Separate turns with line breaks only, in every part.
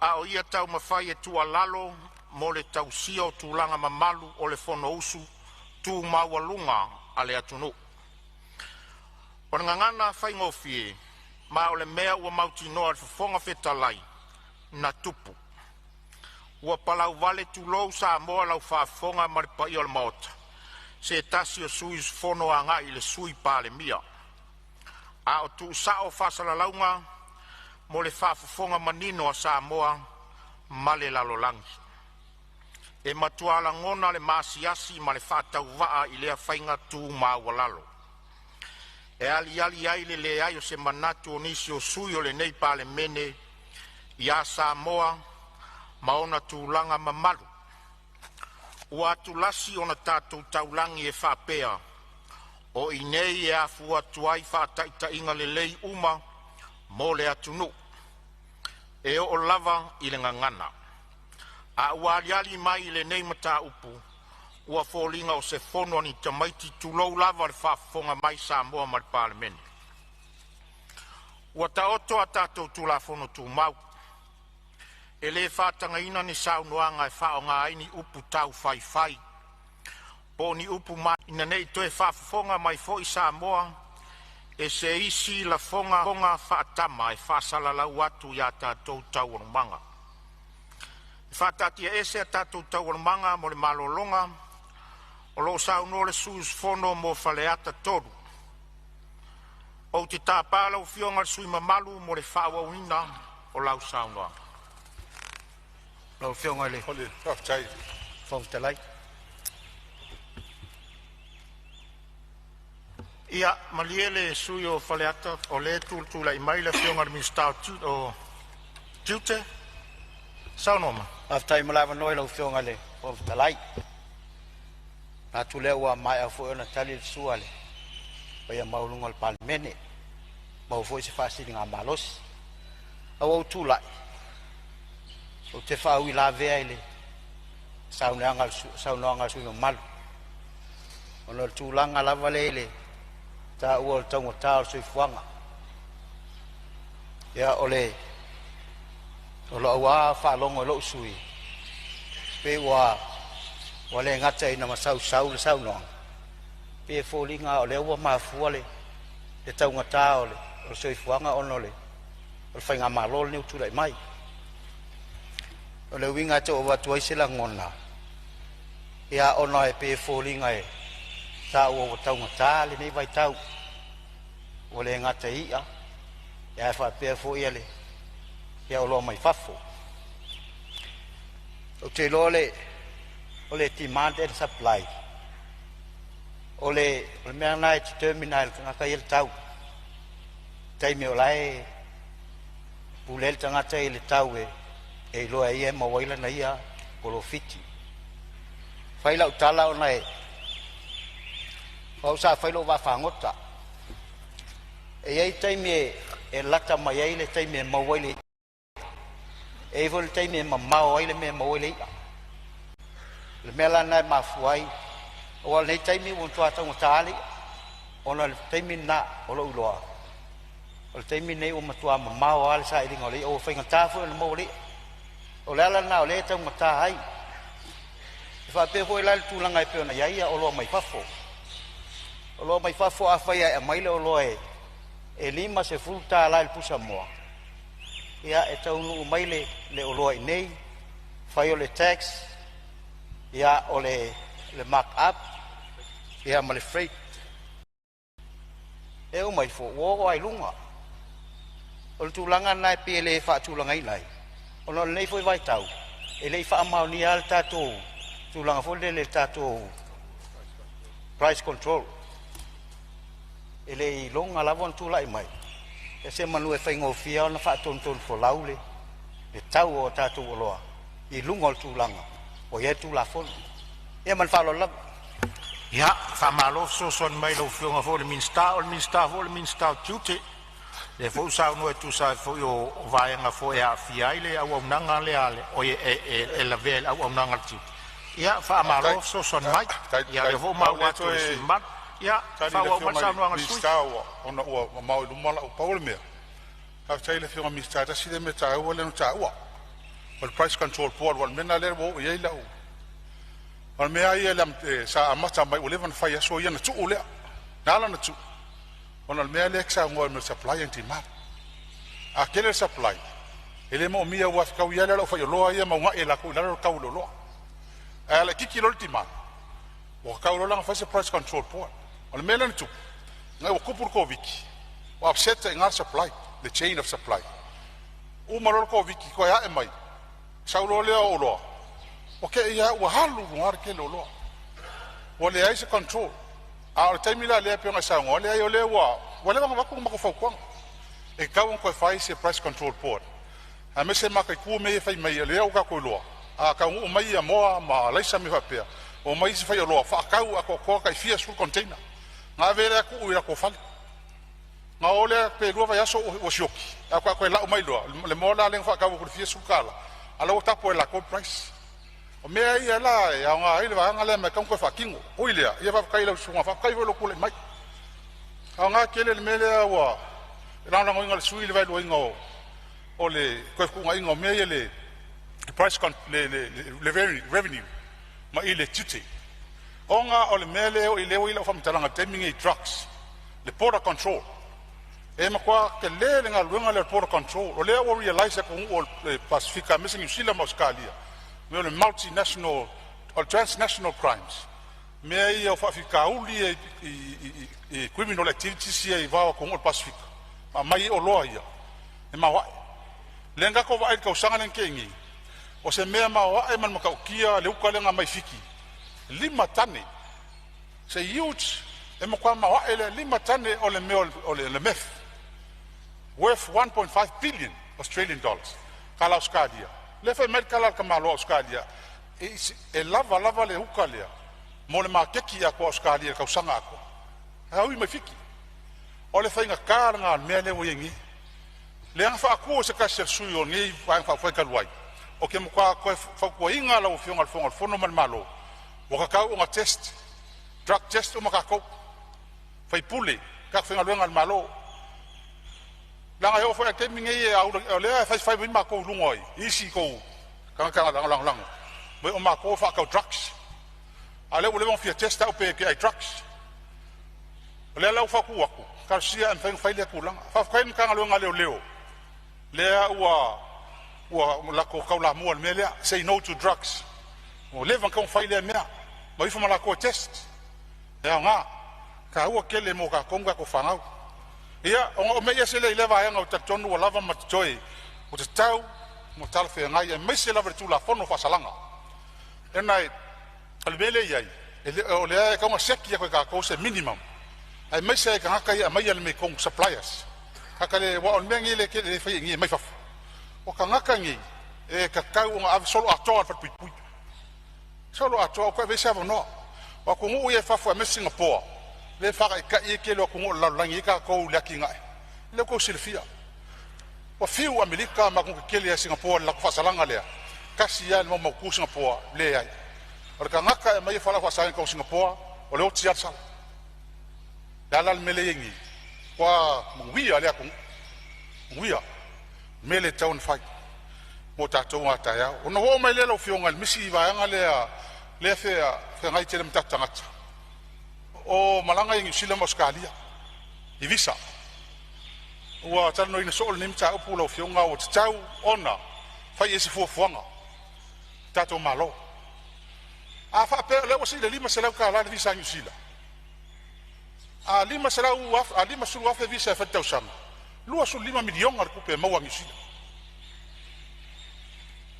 A o ia taumafai e tuualalo mo le tausia o tulaga mamalu o le Fonousu tu maualuga a le atunuu. O le gagana faigofie, ma o le mea ua mautinoa e le Fofoga Fetalai na tupu, ua palauvale tulou Samoa lau faafofoga ma le paia o le Maota, se tasi o sui usufono agai i le Sui Palemia, a o tuusao faasalalauga mo le faafofoga manino a Samoa ma le lalolagi. E matua lagona le maasiasi ma le faatauvaa i lea faiga tu maualalo, e aliali ai le leai o se manatu o nisi o sui o lenei Palemene ia Samoa ma ona tulaga mamalu. Ua atulasi ona tatou taulagi e faapea, o i inei e afua atu ai faataitaiga lelei uma mo le atunuu, e oo lava i le gagana. A ua aliali mai i lenei mataupu, ua foliga o se fono a ni tamaiti tulou lava le faafofoga mai Samoa ma le Palemene. Ua taoto a tatou Tulafono Tumau, e le faatagaina ni saunoaga e faaaoga ai ni upu taufaifai po o ni upu ina nei toe faafofoga mai foi Samoa i se isi lafoga faatama e faasalalau atu i a tatou taualumaga. E faataatiaese a tatou taualumaga mo le malologa o lo o saunoa le sui usufono mo Faleata 3. Ou te tapa lau Afioga i le sui usufono mamalu mo le faaauauina o lau saunoaga.
Lau Afioga i le Fofoga Fetalai.
Ia malie le sui usufono mo Faleata 3, o lea e tulai mai le Afioga i le Minisita o Tiute. Saunoa mai.
Faafetai mo le avanoa i lau Afioga i le Fofoga Fetalai. Manatu o lea ua maea foi ona tali le sua a le paia maualuga o le Palemene, maua foi se faasiligamalosi. Ae ua ou tulai, ou te faauilavea i le saunoaga a le sui usufono mamalu ona o le tulaga lava lea i le taua o le taugata o le soifuaga. Ia, o lau lava faalogo i lou sui usufono, pei ua le gata ina masausau le saunoaga, pei e foliga o lea ua mafua le taugata o le soifuaga ona o le faigamalo lenei ua tulai mai. O le uiga e tau avatu ai se lagona, ia ona e pei e foliga e taua ua taugata lenei vaitau, ua le gata i i'a ae faapea foi oloa mai fafo. Ou te iloa o le demand and supply, o le mea lena e determine lava e le tagata ia le tau. I le taimi o la e pule ai le tagata i le tau e iloa e ia e maua ai lana ia polofiti. Fai lau tala ona o au sa fai lou vaafagota. E i ai taimi e lata mai ai le taimi e maua ai le i'a, e i ai foi le taimi e mamao ai le mea e maua ai le i'a. O le mea la lena e mafua ai, aua o lenei taimi ua matua taugata lava le i'a, ona o le taimi lena o lou iloa, o le taimi lenei ua matua mamao lava le sailiga o le i'a, ua faigata foi ona maua le i'a. O le ala lena o lea e taugata ai. E faapea foi la le tulaga e pei ona i ai oloa mai fafo. O oloa mai fafo afai e aumai le oloa e $50 i le pusamoa, ia e taunuu mai le oloa i inei, fai o le tax, ia o le mark up ia ma le freight, e uma ifo ua oo lava i luga. O le tulaga lena e pei e le faatulagaina ai, ona o lenei foi vaitau e le i faamaonia lava le tatou tulaga foi lele i le tatou price control. E le i iloga lava ona tulai mai, ia semeamanu e faigofie ona faatonutonufolau le tau o tatou oloa i luga o le tulaga ua i ai le Tulafono. Ia ma le faaaloalo lava.
Ia, faamalo fesoasoani mai i lau Afioga foi i le Minisita, o le Minisita foi o le Minisita o Tiute. Lea foi ua saunoa e tusa ai foi o vaega foi e aafia ai le auaunaga lea a le… oi e lavea i le auaunaga a le tiute. Ia faamalo fesoasoani mai.
Faafetai.
Ia o lea foi ua
A o
maua
lea
atu e le sui
toe
usufono mamalu. Ia
tali i le
faaauau mai
Afioga
le
i le
saunoaga a le sui usufono.
Minisita ona ua mamao i luma lau… Pau o le mea, faafetai i le Afioga i le Minisita, tasi lea mea taua lea na taua. O le Price Control Board, aua o le mea lena lea ua oo i ai lau. O le mea lava ia sa amata mai ua leva ona fai aso ia na tuu lea. Na ala ona tuu, ona o le mea lea e te saunoa ai, o le supply and demand. A tele le supply, e le moomia aua e fetaui lava le aufaioloa ia ma uunai e latou i lalo le tau o le oloa. Ae a laitiiti loa le demand, ua tatau loa la ona fai se Price Control Board. O le mea lea na tupu, ina ua tupu le Koviti, ua upset ai i ina le supply, le chain of supply. Uma loa le Koviti toe ae mai, sau loa lea o oloa, ua te i lava ua alu i luga le tele o oloa. Ua leai se control. A o le taimi la lea pei ona e saunoa, leai o lea ua leva ona avatu le matou fautuaga, e tatau ona toe fai se Price Control Board, aemaise e mataitu mea ia e fai mai, o lea ua tatou iloa a taunuu mai ia moa ma alaisa ma mea faapea, ua omai isi faioloa faatau atoatoa tai fia sefulu container, ona ave lea tuu i latou fale. Ona o lea pe 2 vaiaso ua sioki, ae faatoa toe lau mai loa le moa la lea na faatau atu i le fia sefulu tala, a o la ua tapo e latou le price. O mea ia la e aoga ai le vaega lea, ma e tatau ona toe faatino. Ui i lea, ia faafetai i lau susuga, faafetai foi i lou tulai mai. Aoga tele le mea lea ua lagolagoina e le sui usufono le vaeluaina o le toe fetuunaiga o mea ia le price le revenue mai i le tiute, ona o le mea lea ua i ai lau faamatalaga i le taimi lenei i drugs, le border control. E matua tele le galuega lea o le border control. O lea ua realize e atunuu o le Pasefika aemaise Niu Sila ma Ausetalia mea o le multinational o le transnational crimes, mea ia o faafitauli ia i criminal activities ia i va o atunuu o le Pasefika ma aumai ai oloa ia e maoae. Lea na tatou vaai i le tausaga lea na tea nei, o se mea maoae ma le matautia le uta lea na aumai Fiti, 5 tane, se huge, e matua maoae le 5 tane o le mea o le meth worth 1.5 billion Australian dollars, tala Ausetalia. Lea fai mai le tala a le tamaloa Ausetalia, e lava lava le uta lea mo le maketi atoa o Ausetalia i le tausaga atoa, ae ui mai Fiti. O le faigata lena o le mea lea ua i ai nei, lea na faatu e se tasi o sui o lenei Vaega Faaupufai talu ai. Ou te matua toe fautuaina lau Afioga i le Fofoga o le Fono ma le Malo, ua tatau ona test, drug test uma tatou, sui usufono, tagata faigaluega a le Malo, leaga e oo foi i le taimi lenei o lea e faifai mai matou i luga i isi tou tagata lagolago o matou e faatau drugs, a o lea ua leva ona fia test au pe te ai drugs. O lea la ua fautua atu, talosia ae mafai ona fai lea tulaga. Faafetai i le Matagaluega a Leoleo lea ua latou taulamua i le mea lea, say no to drugs. Ua leva ona tatau ona fai lea mea ma o ifo ma latou e test. E aoga taua tele mo tatou ma tatou fanau. Ia, ona ou mei ese lea i lea vaega ou te talitonu ua lava ma totoe ua tatau ma talafeagai aemaise lava le Tulafono o Faasalaga. Ona o le mea lea e i ai, o lea e tatau ona siaki atu e tatou se minimum aemaise ai tagata ia e aumaia le mea i totonu, suppliers tagata le aua o le mea lenei e le faia i inei e aumai fafo. O tagata nei e tatau ona ave solo atoa i le falepuipui, solo atoa, aua toe avea se avanoa. O atunuu ia e fafo aemaise Sigapoa lea e faataitai ai le tele o atunuu o le lalolagi e i ai tatou i le atinae lea. Ua outou silafia ua fiu Amerika ma atunuu tetele a Sigapoa i le latou faasalaga lea, tasi a le maumautu Sigapoa, leai. O le tagata e aumaia fualaau faasaina i totonu o Sigapoa, o le oti a le sala. Le a la le mea lea e i ai nei? Ua manuia lea atunuu, manuia mea le tatau ona fai mo tatou a taeao. Ona ou oo mai lea lau Afioga i le misi vaega lea lea e feagai tele ma tatou tagata o malaga i Niu Sila ma Ausetalia i visa. Ua talanoaina soo lenei mataupu lau Afioga, ua tatau ona fai i ai se fuafuaga tatou Malo. A faapea o lea ua sii i le $500 le visa a Niu Sila, a 500 a 50,000 visa e fai i le tausaga, 25 miliona le tupe e maua a Niu Sila,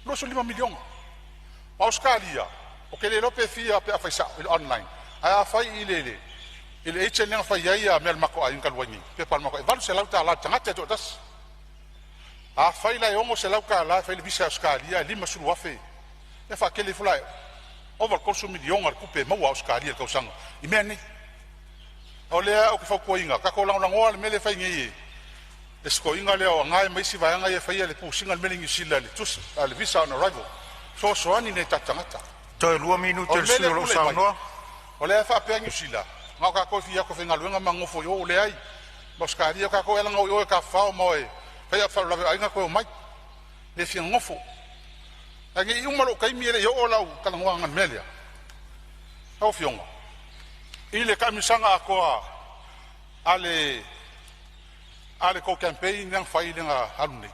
25 miliona. O Ausetalia, ou te le iloa pe fia pe afai sao i le online, ae afai i le agent lea na fai ai mea a le matou aiga talu ai nei, pepa a le matou aiga, e $800 i le tagata e toatasi. Afai la e $600 e fai le visa a Ausetalia ae 50,000, ia faatele ifo la, ova i le 30 miliona le tupe e maua a Ausetalia i le tausaga i mea nei. O lea ou te fautuaina, tatou lagolagoa le mea lea e fai nei e le isi toeaina lea o Agai ma isi vaega ia e faia le pusiga le mea lea i Niu Sila i le tusi a le visa on arrival, fesoasoani nei tatou tagata.
Toe 2 minute
O
o
le
le
mea
sui
lea
o lo o
tulai mai,
saunoa.
o lea e faapea Niu Sila, na o tatou e fia atu e faigaluega ma nonofo i o, leai. Ma Ausetalia, o tatou e ala ona o i o e tafafao ma o e fai faalavelave o aiga toe omai, le fia nonofo. Ae nei uma lou taimi e le i oo lau talanoaga i le mea lea. Lau Afioga i le taamilosaga atoa a le tou campaign lea na fai lea na alu nei,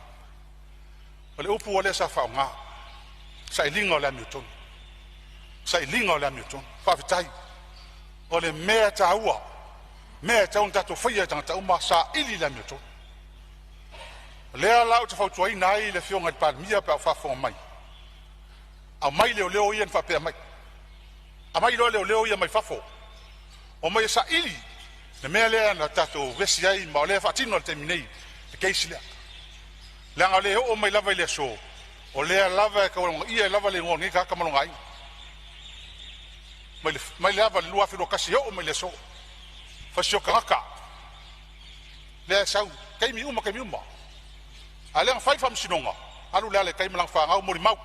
o le upu lava lea sa faaaoga, sailiga o le amiotonu, sailiga o le amiotonu. Faafetai. O le mea taua, mea e tatau ona tatou faia e tagata uma, saili le amiotonu. O lea la ou te fautuaina ai le Afioga i le Palemia pe a o faafofoga mai, aumai leoleo ia na faapea mai, aumai loa leoleo ia mai fafo, omai e saili le mea lea na tatou vevesi ai ma o lea e faatino i le taimi nei le case lea. Leaga o lea e oo mai lava i le aso, o lea lava e taualogaia ai lava le igoa o lenei tagata ma lona aiga, mai lava i le 2021 e oo mai le aso. Fai si o tagata lea e sau taimi uma taimi uma, a o lea na fai le faamasinoga, alu le ala i tai ma lana fanau, molimau.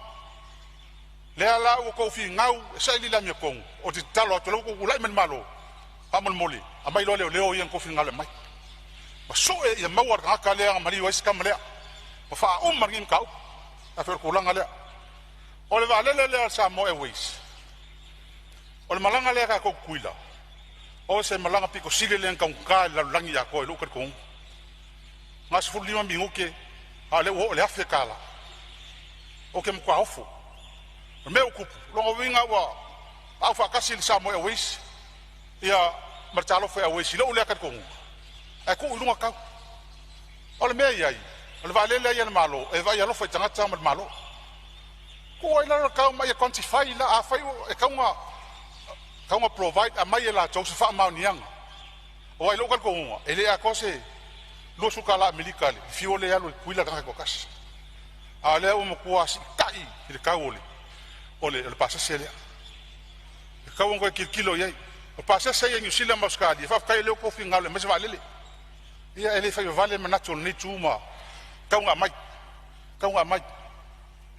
Lea la ua outou finau e saili le amiotonu. Ou te tatalo atu o lea ua outou tulai mai le Malo, faamolemole aumai loa leoleo ia na outou finagalo e aumai ma sue ia maua le tagata lea na maliu ai si tama lea ma faauma lenei mataupu. Ae pei o le tulaga lea. O le vaalele lea a le Samoa Airways, o le malaga lea a tatou i Tutuila, o se malaga pito sili lea ona taugata i le lalolagi atoa i lou talitonuga. Na o le 15 minute a o lea ua oo i le $1,000. Ou te matua ofo. O le mea ua tupu, o lona uiga ua aufaatasi le Samoa Airways ia ma le Talofa Airways i lou lea talitonuga ae tuu i luga tau. O le mea e i ai, o le vaalele a ia a le Malo e vaai alofa i tagata ma le Malo. Tuu ai lalo le tau ma ia quantify la afai ua e tatau ona provide, aumai e latou se faamaoniaga. Aua i lou talitonuga e le atoa se $20 Amerika le fuel lea e alu ai i Tutuila le tagata e toatasi, a o lea ua matua siitai i le tau o le pasese lea. E tatau ona toe tilotilo i ai. O pasese ia i Niu Sila ma Ausetalia, faafetai o lea ua outou finagalo e aumai se vaalele. Ia e le faivavale manatu o lenei itu ma e tatau ona aumai, e tatau ona aumai.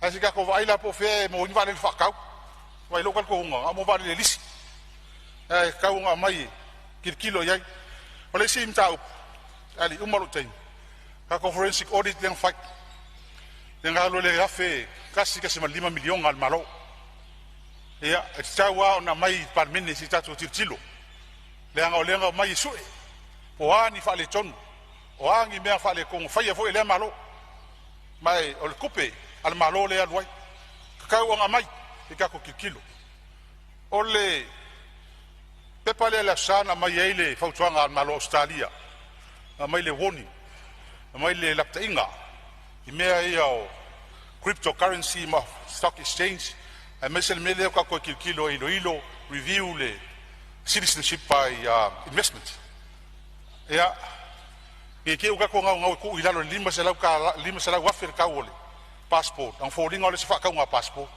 Ae se i tatou vaai la po o fea e maua ai ni vaalele faatau. Aua i lou talitonuga na o mo vaalele lisi ae tatau ona aumai e tilotilo i ai. O le isi mataupu ae le i uma lou taimi, tatou forensic audit lea na fai, lea na alu ai le $1.5 miliona a le Malo. Ia, e tatau lava ona aumai i le Palemene se i tatou tilotilo leaga o lea na omai e sue po o a ni faaletonu, o a ni mea faaletonu na faia foi e lea Malo, ma o le tupe a le Malo lea e alu ai. E tatau ona aumai se i tatou tilotilo. O le pepa lea i le Aso Sa na aumai ai le fautuaga a le Malo o Ausetalia, na aumai le warning, aumai le lapataiga i mea ia o cryptocurrency ma stock exchange, aemaise le mea lea ua tatou toe tilotilo e iloilo, review le citizenship by investment. Ia, ne i te i ua tatou naunau e tuu i lalo i le $500, $500,000 le tau o le passport ona foliga lea o se faatauga passport.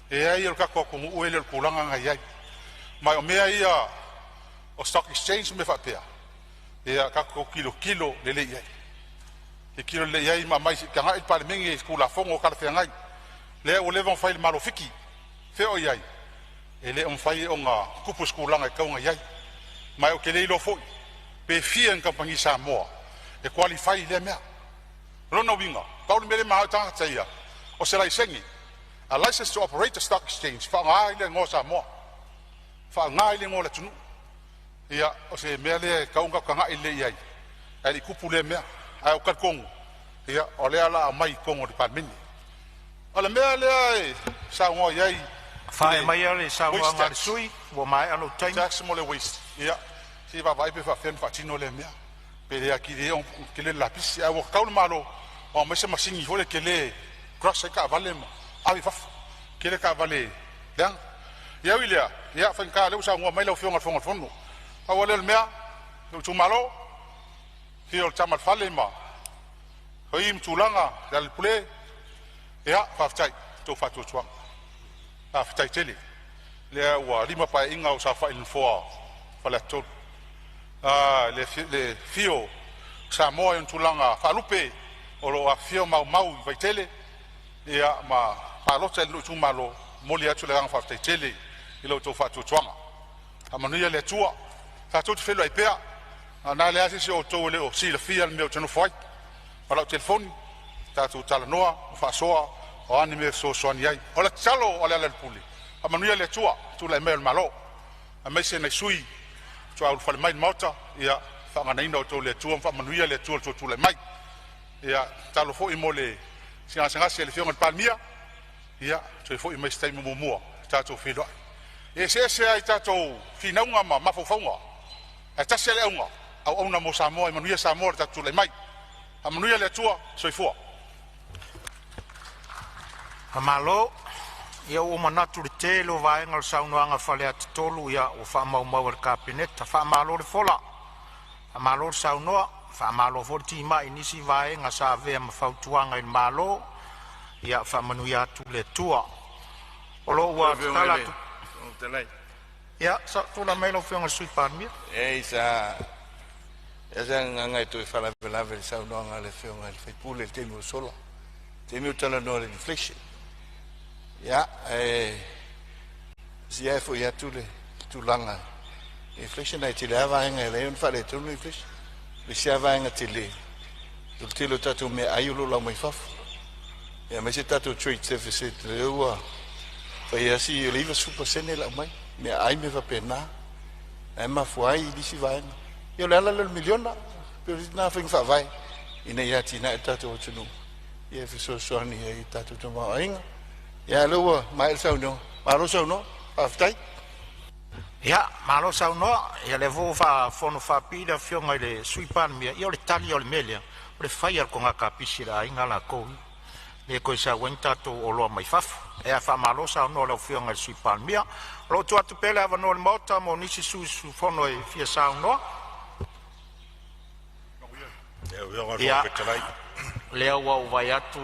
E leai, o le tatou atunuu e le o le tulaga lena e i ai. Ma o mea ia o stock exchange ma mea faapea, ia tatou tilotilo lelei i ai. Tilotilo lelei i ai ma aumai se i tagai le Palemene i se Tulafono talafeagai. Lea ua leva ona fai e le Malo o Fiti. Fea o i ai? E le o mafai ona tupu se tulaga e tatau ona i ai. Ma ou te le iloa foi pe fia ni kamupani Samoa e qualify i lea mea. O lona uiga, pau le mea lea e manao ai tagata ia, o se laisene, a license to operate a stock exchange, faaaoga ai le igoa o Samoa, faaaoga ai le igoa o le atunuu. Ia, o se mea lea e tatau ona tatou tagai lelei i ai ae le i tupu lea mea. Ae ou te talitonu ia o lea o le a aumai i totonu o le Palemene. O le mea lea e saunoa i ai
Faaiu
le
maia le
waste
saunoaga a le
tax,
sui usufono ua maea lou taimi.
Tax mo le waste, ia se i vaavaai pe faapefea ona faatino lea mea, pe le atili ai ona tele le lapisi, ae ua tatau le Malo e aumai se masini foi lea tele e crush ai taavale ma ave i fafo, tele taavale leaga. Ia ui i lea, ia faigata o lea ua saunoa mai lau Afioga i le Fofoga o le Fono. Pau lava lea o le mea, lou itumalo, afio o le Tama a le Fale ma Fai ma Tulaga, Lealailepule, ia faafetai i le tou faatuatuaga. Faafetai tele. Lea ua 5 Paeaiga o ou saofai i le nofoa o Faleata 3. Le afio o Samoa i ona tulaga faalupe o lo o afifio ma aumau i Vaitele ia ma palota i lou itumalo, e momoli atu le agaga faafetai tele i lo outou faatuatuaga. Faamanuia le Atua. Tatou te feiloai pea, a o le a leai se isi o outou e le o silafia le mea ou te nofo ai ma lau telefoni, tatou talanoa ma faasoa O a ni mea e fesoasoani ai. O le tatalo a Lealailepule, faamanuia le Atua i le tulai mai o le Malo, aemaise nai sui faatoa ulufale mai i le Maota, ia faaganaina outou e le Atua ma faamanuia le Atua i lo outou tulai mai. Ia tatalo foi mo le gasegase i le Afioga i le Palemia, ia toe foi mai i se taimi o muamua tatou feiloai. E eseese a tatou finauga ma mafaufauga, ae tasi a le auga, auauna mo Samoa, ia manuia Samoa i le tatou tulai mai. Faamanuia le Atua, soifua. Faamalo. Ia ua ou manatu i le tele o vaega o le saunoaga a Faleata 3 ua faamaumau e le Kapeneta. Faamalo le fola, faamalo le saunoa, faamalo foi le timai i nisi vaega sa avea ma fautuaga i le Malo. Ia faamanuia atu le Atua. O lo
Lau
ua
Afioga i
tatala
le
atu.
Fofoga Fetalai.
Ia, tulai mai lau Afioga i le Sui Palemia.
Ei sa e se agaga e toe faalavelave i le saunoaga a le Afioga i le sui usufono i le taimi ua sola, taimi o talanoa i le inflation. Ia, e sia e foi atu le tulaga inflation ai tele lava vaega e ala ai ona faaletonu le inflation. O le isi lava vaega tele, o le tele o tatou meaai o lo o lau mai fafo. Ia aemaise tatou trade deficit lea ua fai lava si o le 90% lau mai meaai ma mea faapena, ae mafua ai nisi vaega. Ia o le ala lea o le miliona, pei o lena faiga faavae ina ia atinae le tatou atunuu ia e fesoasoani ai i le tatou tamaoaiga. Ia, a o lea ua maea le saunoaga, malo saunoa, faafetai.
Ia, malo saunoa. Ia lea foi ua faafono faapipii le Afioga i le Sui Palemia. Ia o le tali ia o le mea lea, o le fai lava o le toga kapisi a le aiga latou ia, le toe sau ai ni tatou oloa mai fafo. Ae faamalo saunoa i lau Afioga i le Sui Palemia. O lo o tuu atu pea le avanoa o le Maota mo nisi sui usufono e fia saunoa.
Lau Afioga i le
Ia,
Fofoga Fetalai.
lea ua ou vaai atu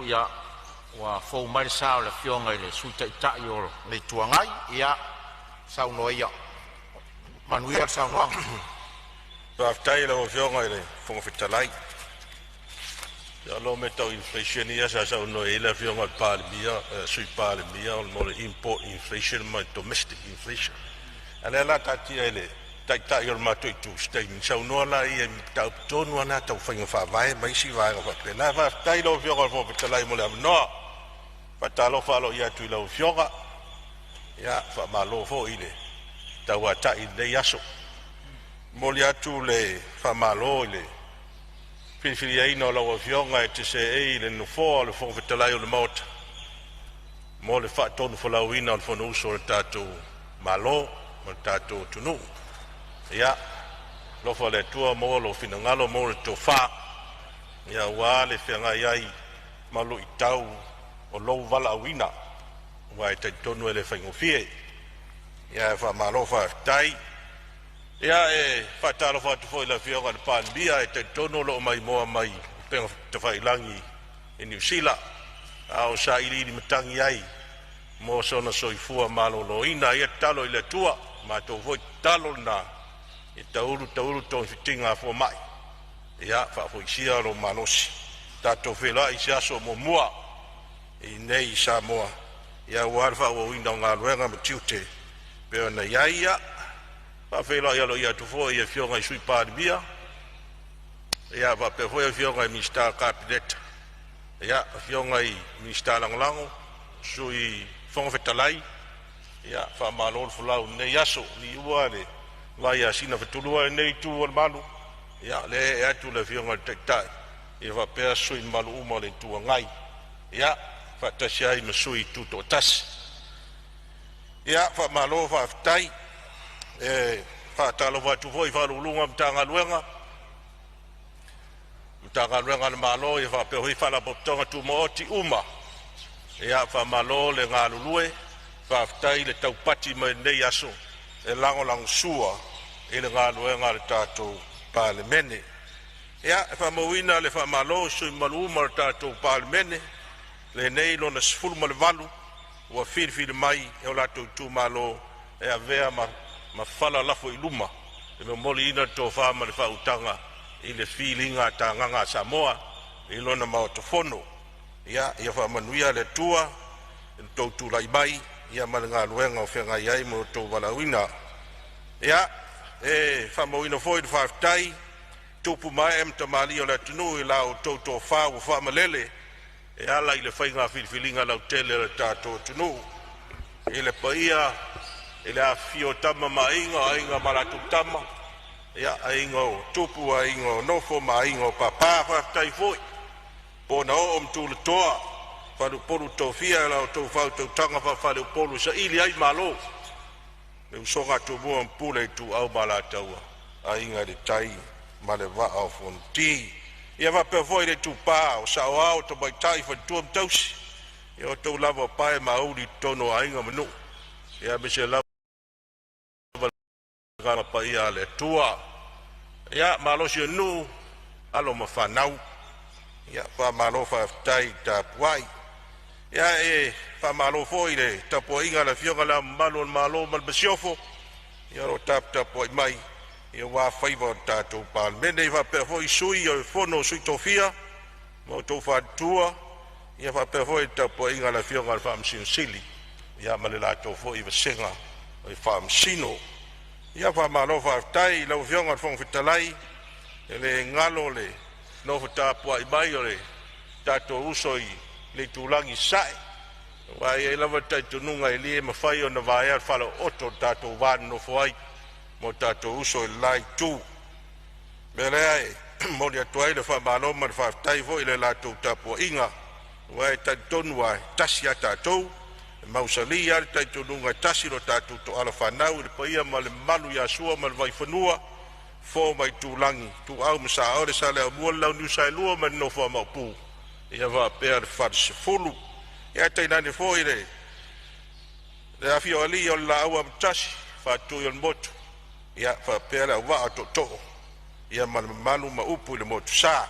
ua fou mai le sa o le Afioga i le Sui Taitai o le Itu Agai. Ia, saunoa ia. Manuia le saunoaga.
Faafetai i lau Afioga i le Fofoga Fetalai. Ia o mea tau inflation ia sa saunoa i ai le Afioga i le Palemia, Sui Palemia mo le import inflation ma le domestic inflation. A o lea o le a taatia i le Taitai o le matou itu i se taimi ona saunoa lea i mataupu tonu lava na tau faiga faavae ma isi vaega faapena. Faafetai i lau Afioga i le Fofoga Fetalai mo le avanoa. E faatalofa aloaia atu i lau Afioga, ia faamalo foi le tauatai i lenei aso. E momoli atu le faamalo i le filifiliaina o lau Afioga e te seei i le Nofoa o le Fofoga Fetalai o le Maota mo le faatonufolauina o le Fonousu a le tatou Malo ma le tatou atunuu. Ia alofa le Atua maua lou finagalo maua le tofa aua le feagai ai ma luitau o lou valaauina, aua e talitonu e le faigofie. Ae faamalo faafetai. Ia, e faatalofa atu foi i le Afioga i le Palemia, e talitonu o lo o maimoa mai upega tafailagi i Niu Sila a o sailiili matagi ai mo sona soifua maloloina. Ia tatalo i le Atua, matou foi tatalo lena, ia taulu taulu togafitiga a fomai, ia faafoisia lou malosi. Tatou feiloai i se aso o muamua i inei i Samoa aua le faaauauina o galuega ma tiute pei ona i ai. Ia faafeiloai aloaia atu foi i afioga i Sui Palemia, ia faapea foi afioga i Minisita o le Kapeneta, ia afioga i Minisita Lagolago, Sui Fofoga Fetalai, ia faamalo le folau i lenei aso. Liua le vai ia Sinafatulua i lenei itu o le malu, ia o lea e ee atu le Afioga i le Taitai ia faapea sui usufono mamalu uma o le Itu Agai, ia faatasi ai ma sui tutoatasi. Ia faamalo faafetai. E faatalofa atu foi i Ofisa Sili o Pulega o Matagaluega a le Malo ia faapea foi Faalapotopotoga Tumaoti uma. Ia faamalo le galulue, faafetai le taupati mai i lenei aso e lagolagosua i le galuega a le tatou Palemene. Ia, e faamauina le faamalo i sui usufono mamalu uma o le tatou Palemene, lenei lona 18 ua filifili mai e o latou itumalo e avea ma fala lafo i luma le momoliina o le tofa ma le faautaga i le filiga tagaga a Samoa i lona Maota Fono. Ia faamanuia le Atua i lo outou tulai mai ma le galuega o feagai ai ma lo outou valaauina. Ia, e faamauina foi le faafetai i tupu ma ee ma tamalii o le atunuu i la outou tofa ua faamalele e ala i le faiga filifiliga lautele a le tatou atunuu. I le paia i le afifio o Tama ma Aiga, o Aiga ma latou Tama, Aiga o Tupu, Aiga o Nofo ma Aiga o Papa. Faafetai foi pona oo ma tulatoa, faleupolu tofia i la outou faautautaga faafaleupolu e saili ai malo le usoga a Tumua ma Pule, Ituau ma Alataua, Aiga i le Tai ma le Vaa o Fonoti. Ia faapea foi le itupa o Saoao, Tamaitai, Faletua ma Tausi, ia o outou lava o pae ma auli i totonu o aiga ma nuu, aemaise lava le Agaga Paia a le Atua. Ia, malosi o le nuu, alo ma fanau, ia faamalo faafetai tapuai. Ia e faamalo foi i le tapuaiga a le Afioga i Le Ao Mamalu o le Malo ma le Masiofo, ia o lo o taputapuai mai aua faiva o le tatou Palemene. E faapea foi Sui o le Fono a Sui Tofia ma outou faletua, ia faapea foi le tapuaiga a le Afioga i le Faamasino Sili ia ma le latou foi vasega o Faamasino. Ia faamalo faafetai i lau Afioga i le Fofoga Fetalai, e le galo le nofo tapuai mai o le tatou uso i le itulagi i Sasae, aua e i ai lava le talitonuga e le mafai ona vaea le falaooto i le tatou va nonofo ai ma o tatou uso i le la itu. O le mea lea e momoli atu ai le faamalo ma le faafetai foi i le latou tapuaiga, aua e talitonu lava, e tasi a tatou, e mausali lava le talitonuga e tasi lo tatou toala fanau i le paia ma le mamalu ia Sua ma le Vaifanua, Fofo ma Aitulagi, Ituau ma Saole, Saleaaumua ma le Launiu Saelua ma le nofo a Maopu, faapea le Falesefulu. Ae tainane foi le afio o alii o le Laau Amotasi, Faatui o le Motu, faapea le auvaa o tootoo ma le mamalu ma upu i le Motusa.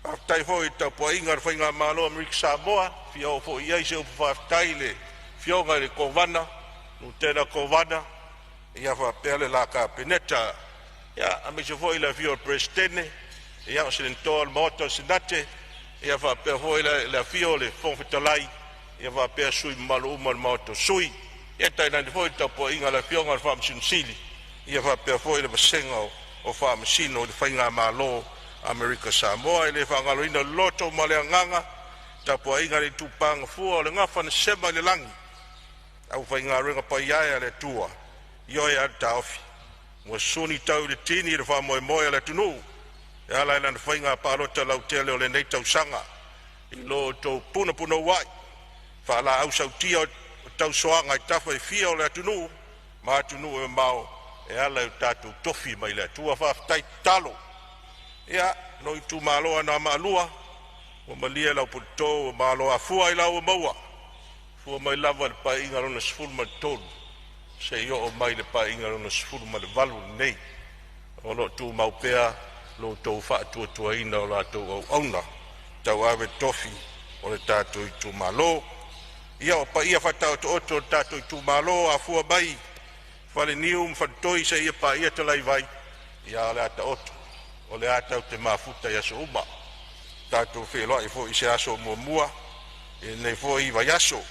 Faafetai foi i le tapuaiga a le Faigamalo a Amerika Samoa, e fia oo foi i ai se upu faafetai i le Afioga i le Kovana, Lutena Kovana faapea le la Kapeneta, aemaise foi le afio o le Peresetene o Senatoa o le Maota o le Senate, faapea foi le afio o le Fofoga Fetalai faapea sui mamalu uma o le Maota o Sui. Ae tainane foi le tapuaiga a le Afioga i le Faamasino Sili faapea foi le vasega o Faamasino i le Faigamalo a Amerika Samoa. E le faagaloina le loto ma le agaga tapuaiga a le itupa gafua o le gafa na sema i le lagi, le aufaigaluega paia e a le Atua, ioe lava le taofi ua suni tau i le tini le faamoemoe o le atunuu e ala i lana faiga palota lautele o lenei tausaga i lo outou punapunauai faalaau sautia o tausoaga i tafa e fia o le atunuu ma atunuu e mamao e ala i o tatou tofi mai le Atua. Faafetai tatalo. Ia, lou itumalo Anoamaa 2, ua malie lau puleto ua malo afua ailao ua maua, fua mai lava i le Paeaiga lona XIII seia oo mai i le Paeaiga lona XVIII lenei, o lo o tumau pea lo outou faatuatuaina o la outou auauna tauave tofi o le tatou itumalo. Ia, o paia faataotooto o le tatou itumalo, afua mai Faleniu ma Faletoi seia paia Talaivai, ia o le a taoto, o lea tatou te mafuta i aso uma. Tatou feiloai foi i se aso o muamua i lenei foi vaiaso.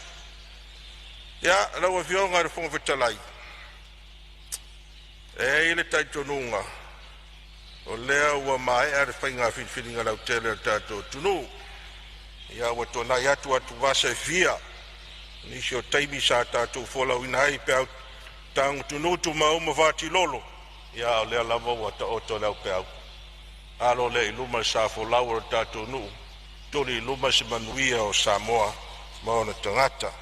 Ia, lau Afioga i le Fofoga Fetalai, e i ai le talitonuga o lea ua maea le faiga filifiliga lautele a le tatou atunuu. Ia ua tuanai atu atuvasa e fia, nisi o taimi sa tatou folauina ai peau tagutunutu ma uma fatilolo, ia a o lea lava ua taoto le aupeau. Alo lea i luma le sa folau o le tatou nuu, tuli i luma se manuia o Samoa ma ona tagata.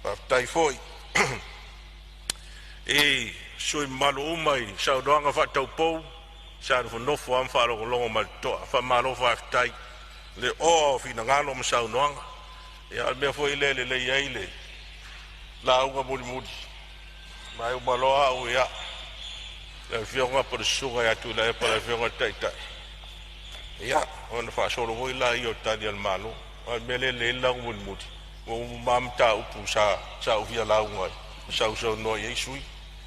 Faafetai foi i sui usufono mamalu uma i saunoaga faataupou sa nofonofo lava ma faalogologo ma le totoa. Faamalo faafetai le oa o finagalo ma saunoaga. Ia o le mea foi lea e lelei ai le lauga mulimuli, ma e uma loa au, ia, le afioga po o le susuga ia Tuilaepa le afioga i le Taitai, ia ona faasolo foi lea o tali a le Malo. A o le mea lea e lelei ai le lauga mulimuli, ua uma lava mataupu sa ou fia lauga ai ma sausaunoa i ai sui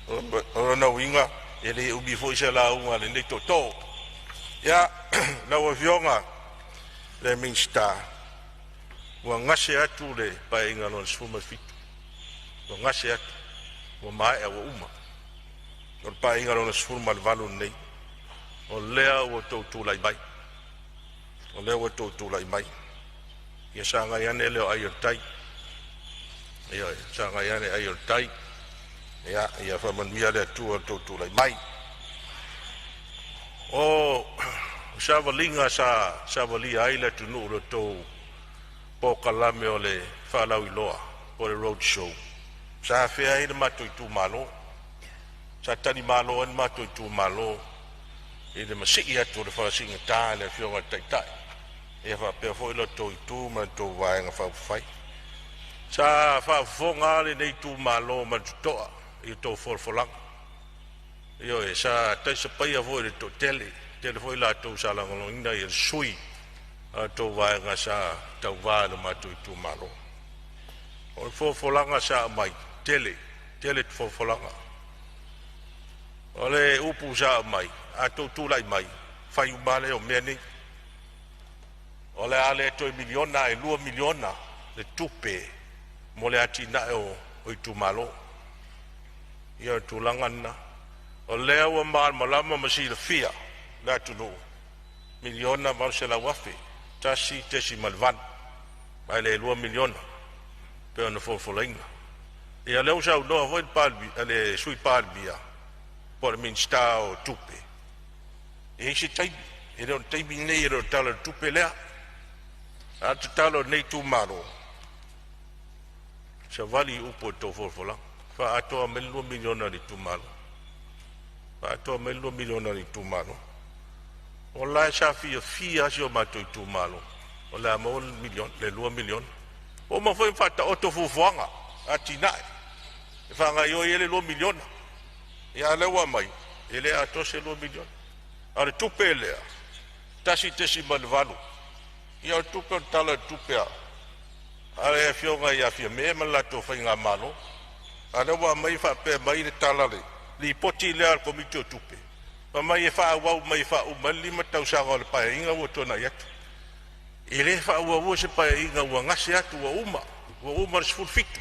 usufono. O lona uiga e le umi foi se lauga a lenei tootoo. Ia, lau Afioga i le Minisita, ua gase atu le Paeaiga Lona XVII, ua gase atu, ua maea, ua uma. O le Paeaiga Lona XVIII lenei, o lea ua outou tulai mai, o lea ua outou tulai mai. Ia sagai ane lea o ai o le tai. Ioe, sagai ane ai o le tai. Ia, ia faamanuia le Atua i le tou tulai mai. O savaliga sa savalia ai le atunuu i le tou polokalame o le faalauiloa po o le road show, sa afea ai le matou itumalo. Sa talimalo ai le matou itumalo i le masii atu o le fala siigata i le Afioga i le Taitai, ia faapea foi la outou itu ma le tou Vaega Faaupufai. Sa faafofoga lava lenei itumalo ma le totoa i a outou folafolaga. Ioe, sa talisapaia foi e le toatele, toatele foi i latou sa lagolagoina le sui o la outou vaega sa tauva i lo matou itumalo. O folafolaga sa aumai, tele, tele folafolaga. O le upu sa aumai, a outou tulai mai, fai uma lava lea o mea nei. O le a le toe miliona ae $2 miliona le tupe mo le atinae o itumalo. Ia o le tulaga lena. O lea ua malamalama ma silafia e le atunuu, $1,800,000, 1.8 ae le $2 miliona e pei ona folafolaina. Ia o lea ua saunoa foi le Palemia, le Sui Palemia po o le Minisita o Tupe, e i ai se taimi, e le o le taimi lenei, e le o le Tala o le Tupe lea. A o le tatalo a lenei itumalo, savali i upu o le tou folafolaga, faaatoa mai le $2 miliona a le itumalo, faaatoa mai le $2 miliona a le itumalo. O la e sa fiafia lava si o matou itumalo o le a maua le miliona, le $2 miliona. Ua uma foi ona faataoto fuafuaga, atinae e faagaoioi ai le $2 miliona. Ia a o lea ua aumai e le atoa se $2 miliona. A o le tupe lea 1.8, ia o le tupe o le Tala o le Tupe a le Afioga ia Fiame ma le latou faigamalo. A o lea ua aumai faapea mai le tala o le lipoti lea a le Komiti o Tupe, fai mai e faaauau mai e faauma ai le 5 tausaga o le Paeaiga ua tuanai atu. E le faaauaua se Paeaiga ua gase atu ua uma, ua uma le 17,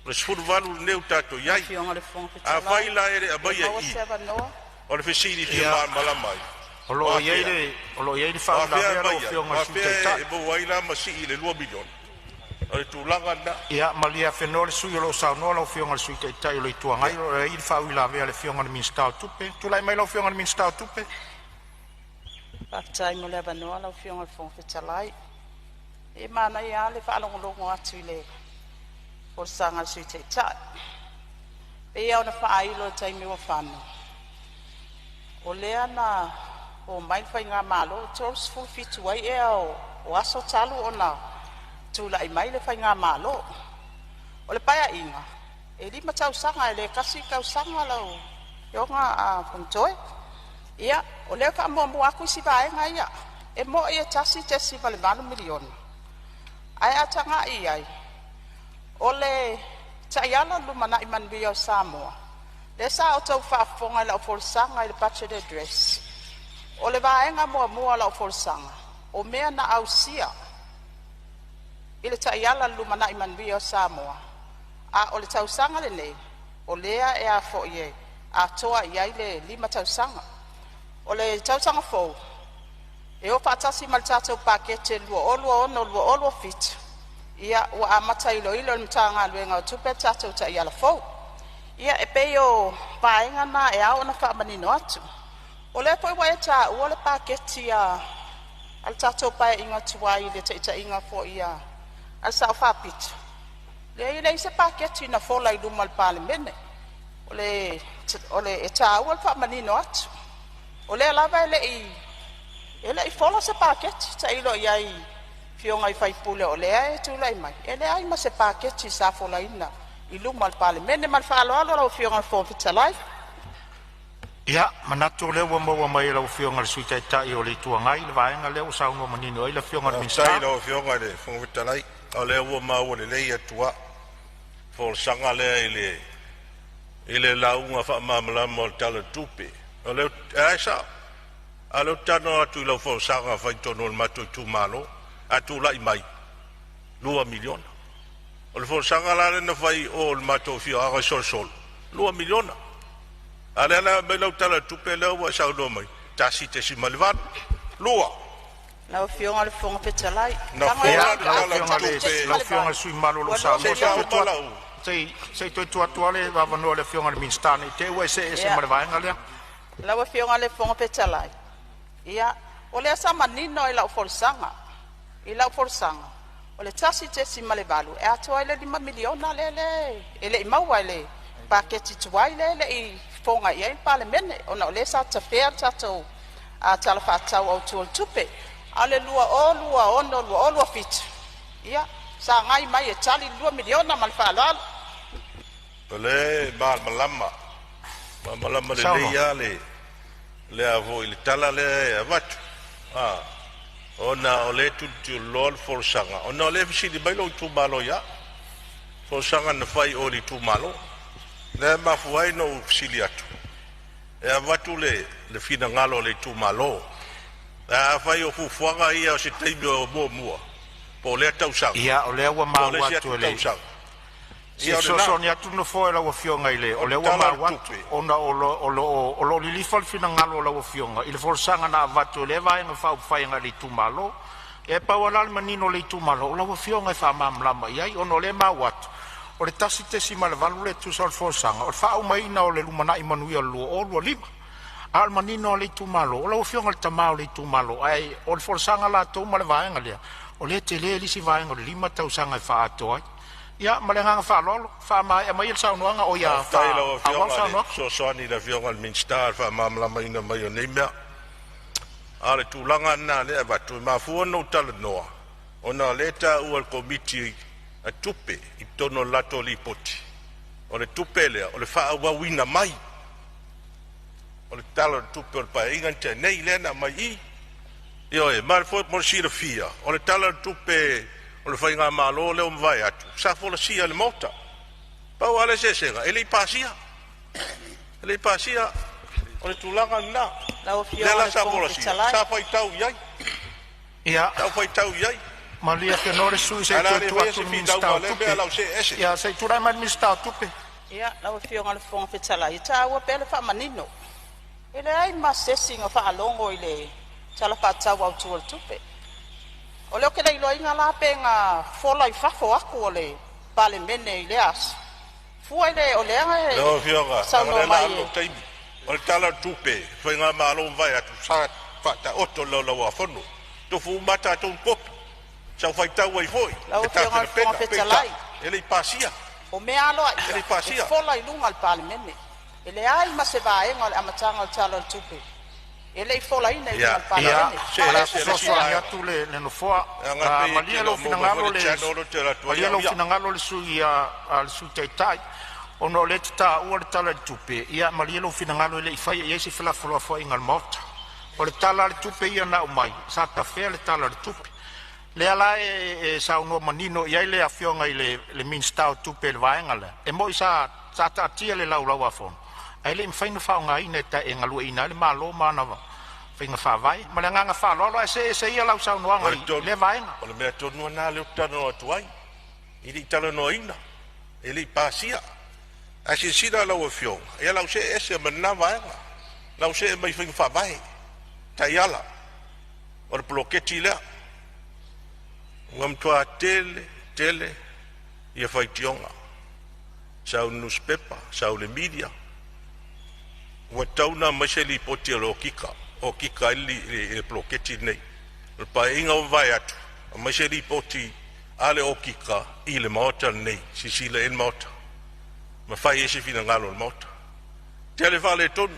o le 18 lenei ua tatou i ai.
Afioga i le Fofoga
Afai
Fetalai,
la e le
pe
aumaia
maua
i i,
se avanoa?
o le fesili e fia
Ia,
malamalama ai,
o lo
o
o i ai
afea,
le o lo o i ai le
o afea e
faauilavea lau
aumai ai,
Afioga
o
i le Sui
afea
Taitai.
e maua ai la ma sii i le $2 miliona? O le tulaga lena.
Ia malie afenoa le sui usufono o lo o saunoa lau Afioga i le Sui Taitai o le Itu Agai,
Ia.
o lo o i ai le faauilavea a le Afioga i le Minisita o Tupe. Tulai mai lau Afioga i le Minisita o Tupe.
Faafetai mo le avanoa lau Afioga i le Fofoga Fetalai. E manaia lava le faalogologo atu i le folasaga a le Sui Taitai. E pei lava ona faailo i le taimi ua fano, o lea na omai le faigamalo, e 37 ai ea o aso talu ona tulai mai le faigamalo. O le Paeaiga, e 5 tausaga, e le tasi le tausaga lau Afioga Fonotoe. Ia, o lea e faamuamua atu isi vaega ia. E moi e $1.8 miliona, ae a tagai i ai o le taiala o le Lumanai Manuia o Samoa, lea sa outou faafofoga i lau folasaga i le budget address, o le vaega muamua o lau folasaga, o mea na ausia i le taiala o le Lumanai Manuia o Samoa, a o le tausaga lenei o lea e a foi e atoa i ai le 5 tausaga. O le tausaga fou e o faatasi ma le tatou paketi 2026/2027, ia ua amata iloilo e le Matagaluega o Tupe le tatou taiala fou. Ia e pei o vaega na e ao ona faamanino atu. O lea foi ua e taua le paketi a le tatou Paeaiga tuai i le taitaiga foi a le Sao Faapito, leai e leai se paketi na fola i luma o le Palemene. E taua le faamanino atu. O lea lava e le i fola se paketi. Tailo i ai i afioga i sui usufono o lea e tulai mai, e leai ma se paketi sa folaina i luma o le Palemene. Ma le faaaloalo lau Afioga i le Fofoga Fetalai.
Ia, manatu o lea ua maua mai e lau Afioga i le Sui Taitai o le Itu Agai le vaega lea ua saunoa manino ai le Afioga i le
Faafetai i
Minisita.
lau Afioga i le Fofoga Fetalai, o lea ua maua lelei atu lava folasaga lea i le lauga faamalamalama o le Tala o le Tupe. O lea e sao, a o lea ou te talanoa atu i lau folasaga na fai i totonu o le matou itumalo, a tulai mai, $2 miliona. O le folasaga la lea na fai i o i le matou afioaga i Solosolo, $2 miliona. A o lea la e aumai lau Tala o le Tupe lea ua e saunoa mai, 1.8, 2.
Lau Afioga i le Fofoga Fetalai,
Na
leaga e
fola
atu
le
Lau
Tala o
Afioga
le
i le
Tupe,
lau Afioga i le sui usufono mamalu o lo o
ua
saunoa,
se i
se i toe
faauma
tuu atu,
lau...
se i toe tuu atu lava le avanoa i le Afioga i le Minisita ne i te i ua e see ese
Ia,
ma le vaega lea.
lau Afioga i le Fofoga Fetalai, ia, o lea sa manino i lau folasaga. I lau folasaga, o le 1.8 e atoa ai le $5 miliona lea e le i maua i le paketi tuai lea e le i fofoga i ai le Palemene ona o lea sa tafea le tatou Tala Faatatau Autu o le Tupe. A o le 2026/2027, ia, sagai mai e tali le $2 miliona ma le faaaloalo.
O lea e malamalama, malamalama lelei
Saunoa.
lava le, le, foi, le tala lea e avatu, ona o lea e tulituliloa le folasaga, ona o lea e fesili mai lou itumalo ia au, folasaga na fai i le itumalo. Lea e mafua ai ona ou fesili atu e avatu le finagalo o le itumalo. Ae afai o fuafuaga ia o se taimi o muamua po o lea tausaga
Ia, o lea ua
po o le
maua
isi
atu
atu
e le
tausaga,
se
ia o lena.
fesoasoani atu le Nofoa i lau Afioga i le, o
O le
lea ua
Tala o le
maua atu
Tupe.
ona o lo o lilifa le finagalo o lau Afioga i le folasaga na avatu e lea Vaega Faaupufai agai le itumalo. E pau lava la le manino o le itumalo, o lau Afioga e faamalamalama i ai, ona o lea e maua atu, o le 1.8 lea e tusa o le folasaga, o le faaumaina o le lumanai manuia o le 2025. A o le manino o le itumalo, o lau Afioga i le tama o le itumalo, ae o le folasaga latou ma le vaega lea, o lea e tele le isi vaega o le 5 tausaga e faaatoa ai. Ia ma le agaga faaaloalo, faamaea maia le saunoaga,
Faafetai i lau
faaauau le
Afioga i le
saunoaga.
fesoasoani i le Afioga i le Minisita i le faamalamalamaina mai o nei mea. A o le tulaga lena o lea e avatu, e mafua ona ou talanoa ona o lea e taua e le Komiti a Tupe i totonu o le latou lipoti, o le tupe lea o le faaauauina mai o le Tala o le Tupe o le Paeaiga na tea nei lea na aumai i i. Ioe, mo le silafia, o le Tala o le Tupe o le faigamalo lea ua mavae atu sa folasia i le Maota. Pau lava le eseesega, e le i pasia. E le i pasia. O le tulaga lena.
Lau
Lea
Afioga i
la
le
sa
Fofoga
folasia,
Fetalai,
sa faitau i ai,
Ia,
sa faitau i ai.
malie Afenoa le sui usufono se
Ae
i
o le a
toe
le
tuu
faia
atu
se
i le
finauga
Minisita o
o lea mea
Tupe.
o le a ou see ese.
Ia, se i tulai mai le Minisita o Tupe.
Ia, lau Afioga i le Fofoga Fetalai, e taua pea le faamanino. E leai ma se isi na faalogo i le Tala Faatatau Autu o le Tupe. O lea ou te le iloaina la pe na fola i fafo atu o le Palemene i lea aso, fua i le o lea
Lau
e
Afioga, leaga o
saunoa
lea o le a
mai
alu lou
e
taimi. O le Tala o le Tupe, o faigamalo ua mavae atu, sa faataoto i le Laulau a Fono. Tofu uma lava tatou ma kopi. Sa ou faitau ai foi
Lau
le
Afioga i le Fofoga
tapenapena, peitai,
Fetalai,
e le i pasia,
o mea
e le
aloaia
i
e
pasia.
fola i luga o le Palemene. E leai ma se vaega o le amataga o le Tala o le Tupe e le i folaina i luga
Ia,
o le
o le
Ia,
a
Palemene.
see
Ma o
o le
le
a
ese i
aso
le isi
fesoasoani
Faraile
vaega.
atu le Nofoa.
Leaga e pei e
Malie
te le
lou
o maua mai foi
finagalo
le
le
channel lea ou te alu atu ai
malie
au
lou
ia.
finagalo le sui usufono Taitai, ona o lea e te taua le Tala i le Tupe. Ia malie lou finagalo e le i faia i ai se felafolafoaiga a le Maota. O le Tala o le Tupe ia na aumai, sa tafea le Tala o le Tupe. Lea la e saunoa manino i ai le Afioga i le Minisita o Tupe i le vaega lea, e moi sa taatia i le Laulau a Fono ae le i mafai ona faaaogaina e galueaiina ai le Malo ma ana faiga faavae. Ma le agaga faaaloalo, ae see ese ia lau
O
saunoaga
le
i
tonu,
lea vaega.
o le mea tonu lava lena lea ou te talanoa atu ai. E le i talanoaina, e le i pasia. Ae silasila lau Afioga, ia o le a ou see ese ma lena vaega. O le a ou see mai i faiga faavae, taiala o le poloketi lea. Ua matua tele tele ia faitioga, sau i le nusipepa, sau i le media, ua tatau ona aumai se lipoti a le okika, okika ai le poloketi lenei. O le Paeaiga ua mavae atu, aumai se lipoti a le okika i le Maota lenei, silasila i ai le Maota ma fai ai se finagalo o le Maota. Tele faaletonu,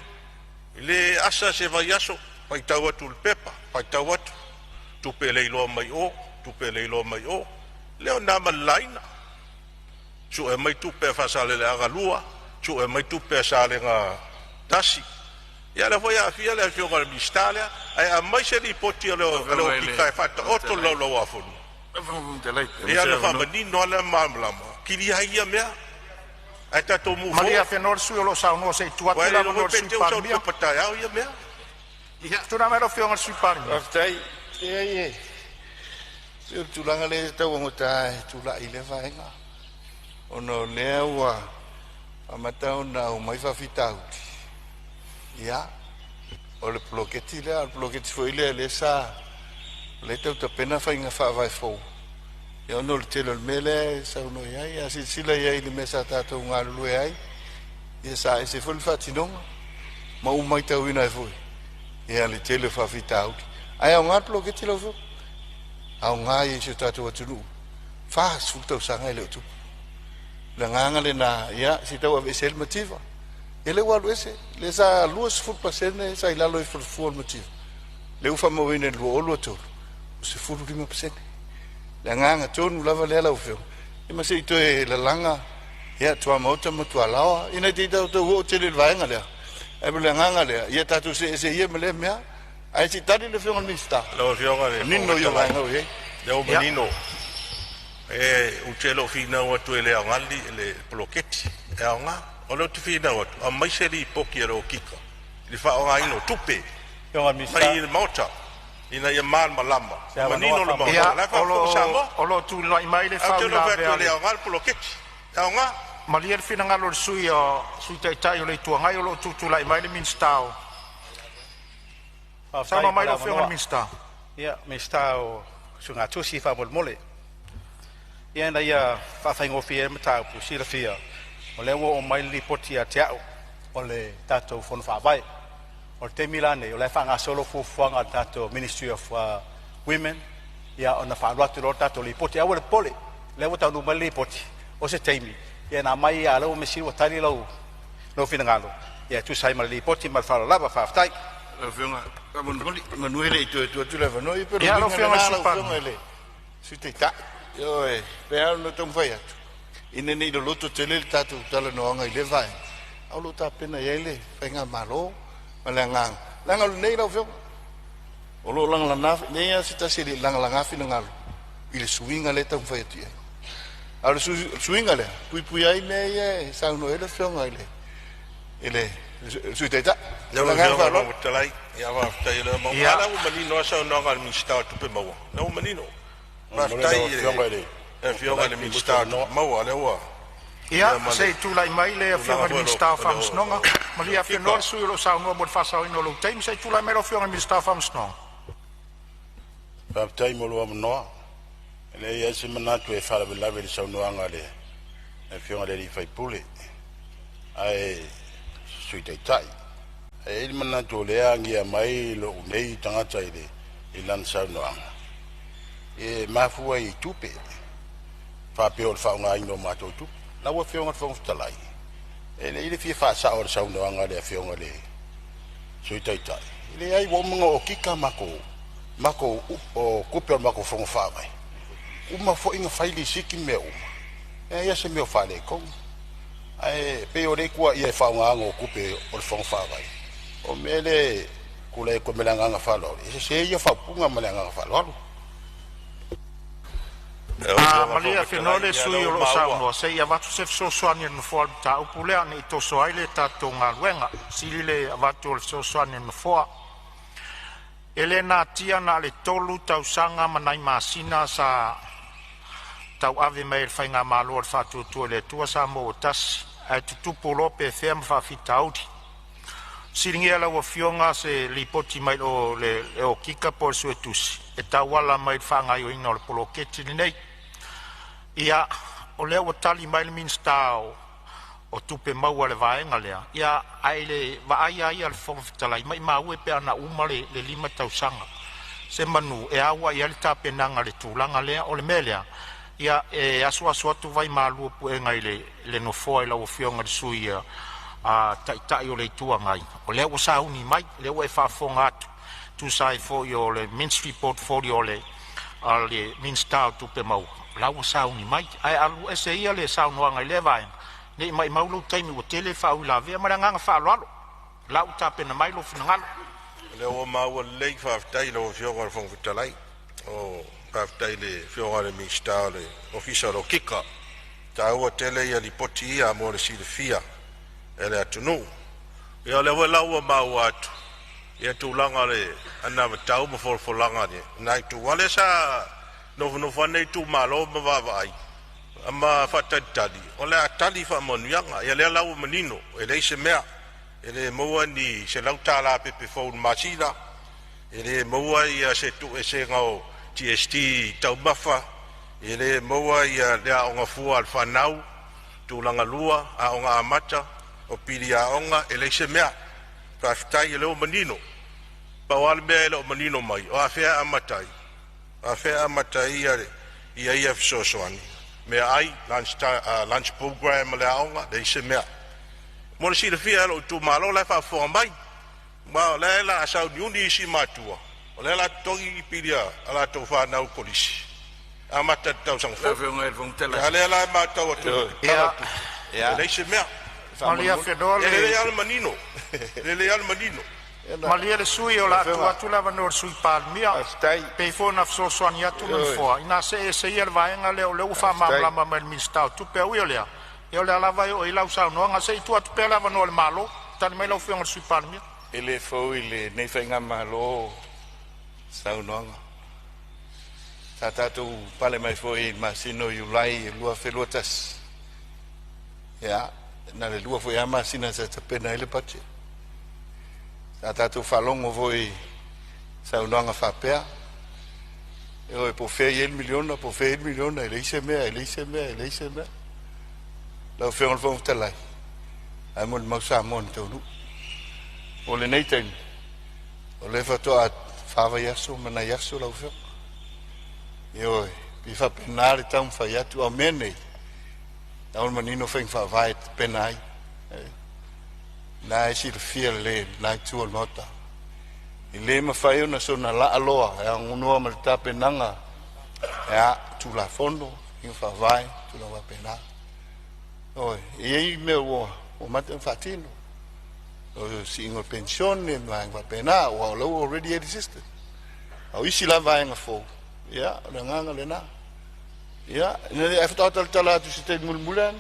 e le asa se vaiaso, faitau atu i le pepa, faitau atu, tupe le iloa mai o, tupe le iloa mai o, lea o na ma le laina, sue mai tupe a Faasaleleaga 2, sue mai tupe a Salega 1. Ia lea foi e aafia le afioga i le Minisita lea, ae aumai se lipoti a le
Lau Afioga i
okika
le
e
Fofoga
faataoto le
Fetalai.
laulau a fono.
Lau Afioga i le Fofoga Fetalai, pe maua
Ia
se
na
avanoa.
faamanino lava lea ma malamalama, kilia ai ia mea, ae tatou move
Malie
forward.
Afenoa le sui usufono o lo o saunoa se i tuu
Ua
atu
e
le
le iloa
avanoa
foi
i le
pe
Sui
te i ua sau i le
Palemia.
pepa taeao ia mea.
Ia,
Tulai mai lau Afioga i le Sui Palemia.
faafetai. Leai e, pei o le tulaga lea e tau augata e tulai i lea vaega, ona o lea ua amata ona aumai faafitauli. Ia, o le poloketi lea, o le poloketi foi lea lea sa O lea e tau tapena faiga faavae fou ia ona o le tele o le mea lea e saunoa i ai. A silasila i ai i le mea sa tatou galulue ai, ia sa ese foi le faatinoga ma ou matauina ai foi ia le tele o faafitauli. Ae aoga le poloketi lau Afioga, aoga ia i si o tatou atunuu, 40 tausaga e le o tupu. O le agaga lena, ia se i tau aveese ai le mativa. Ia lea ua alu ese, lea sa 20% sa i lalo ifo o le fua o le mativa, lea ua faamauina i le 2023 ua 15%. Le agaga tonu lava lea lau Afioga, ia ma se i toe lalaga ia tuamaota ma tualaoa ina te i tatou oo tele i le vaega lea. Ae o le agaga lea, ia tatou see ia ma lea mea. Ae se i tali le Afioga i le Minisita.
Lau Afioga i le
Manino ia vaega o i ai.
Lea ua manino. E ou te le o finau atu e le aoga le poloketi, e aoga. O lea ou te finau atu, aumai se lipoti a le Okika i le faaaogaina o tupe mai i le Maota ina ia malamalama, manino le Maota, o la e faafofoga Samoa.
O lo o tulai mai le
Ae ou te le o fai atu
faauilavea
e le aoga le poloketi, e aoga.
Malie le finagalo o le sui Sui Taitai o le Itu Agai, o lo o tutulai mai le Minisita o.
Faafetai
Saunoa
mo
mai
le
lau Afioga i le
avanoa.
Minisita.
Ia, Minisita o Suegatusi faamolemole. Ia ina ia faafaigofie ai le mataupu, silafia o lea ua oo mai le lipoti ia te au o le tatou Fono Faavae. O le taimi la nei, o la e faagasolo fuafuaga a le tatou Ministry of Women, ia ona faaalu atu loa le tatou lipoti. Aua le popole, lea ua taunuu mai le lipoti, o se taimi ia na aumai, a o lea ua measili ua tali lou finagalo ia e tusa ai ma le lipoti. Ma le faaaloalo lava, faafetai.
Lau Afioga, faamolemole, manu e le i toe tuu atu le avanoa, ia pei o le
Ia, lau
uiga
Afioga i le
lena
Sui
lau
Palemia.
Afioga i le Sui Taitai. Ioe, pei lava ona taumafai atu, ina ne i loloto tele le tatou talanoaga i lea vaega, a o lo o tapena i ai le faigamalo ma le agaga. Leaga o lenei lau Afioga, o lo o lagalaga, nei lava se tasi e le i lagalaga finagalo i le suiga lea e taumafai atu i ai. A o le suiga lea, e puipuia ai mea ia e saunoa ai le Afioga i le Sui Taitai. Ma
Lau
le agaga
Afioga i le
faaaloalo.
Fofoga Fetalai, ia faafetai o lea ua maua.
Ia.
A lea ua manino lava saunoaga a le Minisita o Tupe Maua, lea ua manino.
Momoli
Faafetai
lau
i
Afioga i
le
le
Afioga i le
Fetalai,
Minisita o Tupe Maua, lea ua
Ia,
ma
se
le
i tulai mai le Afioga
tulaga
i le
foi
Minisita o
o le
Faamasinoga. Malie
Okika.
afenoa le sui o lo o saunoa mo le faasaoina o lou taimi. Se i tulai mai lau Afioga i le Minisita o Faamasinoga.
Faafetai mo lou avanoa. E leai lava se manatu e faalavelave i le saunoaga a le Afioga i le sui usufono, ae Sui Taitai. Ae i ai le manatu o lea e agia mai lou nei tagata i le i lana saunoaga, e mafua i tupe, faapea o le faaaogaina o matou tupe. Lau Afioga i le Fofoga Fetalai, e lelei le fia faasao o le saunoaga a le Afioga i le Sui Taitai. E leai, ua uma ona okika matou o tupe o le matou fono faavae, uma foi ona fai lisiti ma mea uma, e leai lava se mea o faaletonu. Ae pei o lea e tuuaia i le faaaogaina o tupe o le fono faavae. O le mea lea e tulai atu ai ma le agaga faaaloalo, e sese ia faaupuga. Ma le agaga faaaloalo.
Lau Afioga i le
Malie
Fofoga
afenoa
Fetalai,
le
ia
sui
lea
o
ua
lo o
maua.
saunoa se i avatu se fesoasoani a le Nofoa i le mataupu lea, ne i toso ai le tatou galuega. Sili le avatu o le fesoasoani a le Nofoa. E le natia na o le 3 tausaga ma nai masina sa tauave mai e le Faigamalo a le Faatuatua i le Atua Samoa ua Tasi, ae tutupu loa pefea ma faafitauli. Fesiligia e lau Afioga se lipoti mai le Okika po o le Suetusi e tauala mai i le faagaoioiga o le poloketi lenei. Ia, o lea ua tali mai le Minisita o Tupe Maua i le vaega lea, ia, ae i le vaai lava ia a le Fofoga Fetalai, maimau e pe ana uma le 5 tausaga, semanu e au i ai le tapenaga i le tulaga lea. O le mea lea, ia, e asuasu atu vaimalu o puega i le Nofoa i lau Afioga i le Sui Taitai o le Itu Agai, o lea ua sauni mai, lea ua e faafofoga atu, tusa ai foi o le Ministry Portfolio a le Minisita o Tupe Maua, o la ua sauni mai. Ae alu ese ia le saunoaga i lea vaega, ne i maumau lou taimi ua tele faauilavea. Ma le agaga faaaloalo, la ua tapena mai lou finagalo.
O lea ua maua lelei, faafetai i lau Afioga i le Fofoga Fetalai. O faafetai i le Afioga i le Minisita o le Ofisa o le Okika. Taua tele ia lipoti ia mo le silafia e le atunuu. Ia o lea foi la ua maua atu ia tulaga o le anavatau ma folafolaga na itu. Aua lea sa nofonofo ane itumalo ma vaavaai ma faatalitali o le a tali faamanuiaga. Ia lea la ua manino, e leai se mea, e le maua ni $100 pepe fou i le masina. E le maua ia se tuueseesega o GST i taumafa, e le maua ia le aoga fua a le fanau, Tulagalua, Aoga Amata, o pili aoga, e leai se mea. Faafetai o lea ua manino. Pau lava le mea e le o manino mai, o afea e amata ai? O afea e amata ai ia fesoasoani, meaai, lunch program a le aoga, leai se mea. Mo le silafia e lou itumalo la e faafofoga mai, ma o lea o le a sauniuni isi matua o lea o le a totogi pili a latou fanau i le kolisi e amata i le tausaga
Lau
fou.
Afioga i le Fofoga Fetalai.
A lea la e matau atu i le Tala o le Tupe, e leai se mea.
Malie
Faamolemole.
Afenoa
E lelei
le
lava le manino, e lelei lava le manino.
Malie le sui usufono o
Lau
le a tuu
Afioga,
atu le avanoa i le Sui Palemia.
faafetai.
E pei foi ona fesoasoani atu le
Ioe,
Nofoa, ina see ese ia i le vaega lea o lea ua
faafetai.
faamalamalama mai e le Minisita o Tupe. Ae ui o lea, ia o lea lava e oo i ai lau saunoaga. Se i tuu atu pea le avanoa i le Malo. Tali mai lau Afioga i le Sui Palemia.
E le fou i lenei faigamalo saunoaga. Sa tatou pale mai foi i le masina o Iulai 2021. Ia, na o le 2 foi lava masina sa tapena ai le budget. Sa tatou faalogo foi i saunoaga faapea, ioe, po o fea e i ai le miliona, po o fea e i ai le miliona, e leai se mea, e leai se mea, e leai se mea. Lau Afioga i le Fofoga Fetalai, ae molimau Samoa na taunuu. O lenei taimi, o lea faatoa 4 vaiaso ma nai aso lau Afioga. Ioe, pei e faapena le taumafai atu, a o mea nei, na ona manino faiga faavae e tapena ai. Na e silafia lelei e lena itu o le Maota, e le mafai ona soona laaloa e aunoa ma le tapenaga a Tulafono, faiga faavae, tulaga faapena. Ioe, e i ai mea ua amata ona faatino, o le siiga o le penisione ma vaega faapena, aua o la ua already i ai le system. A o isi la vaega fou, ia o le agaga lena. Ia, ae faatoa talatala atu i se taimi mulimuli ane,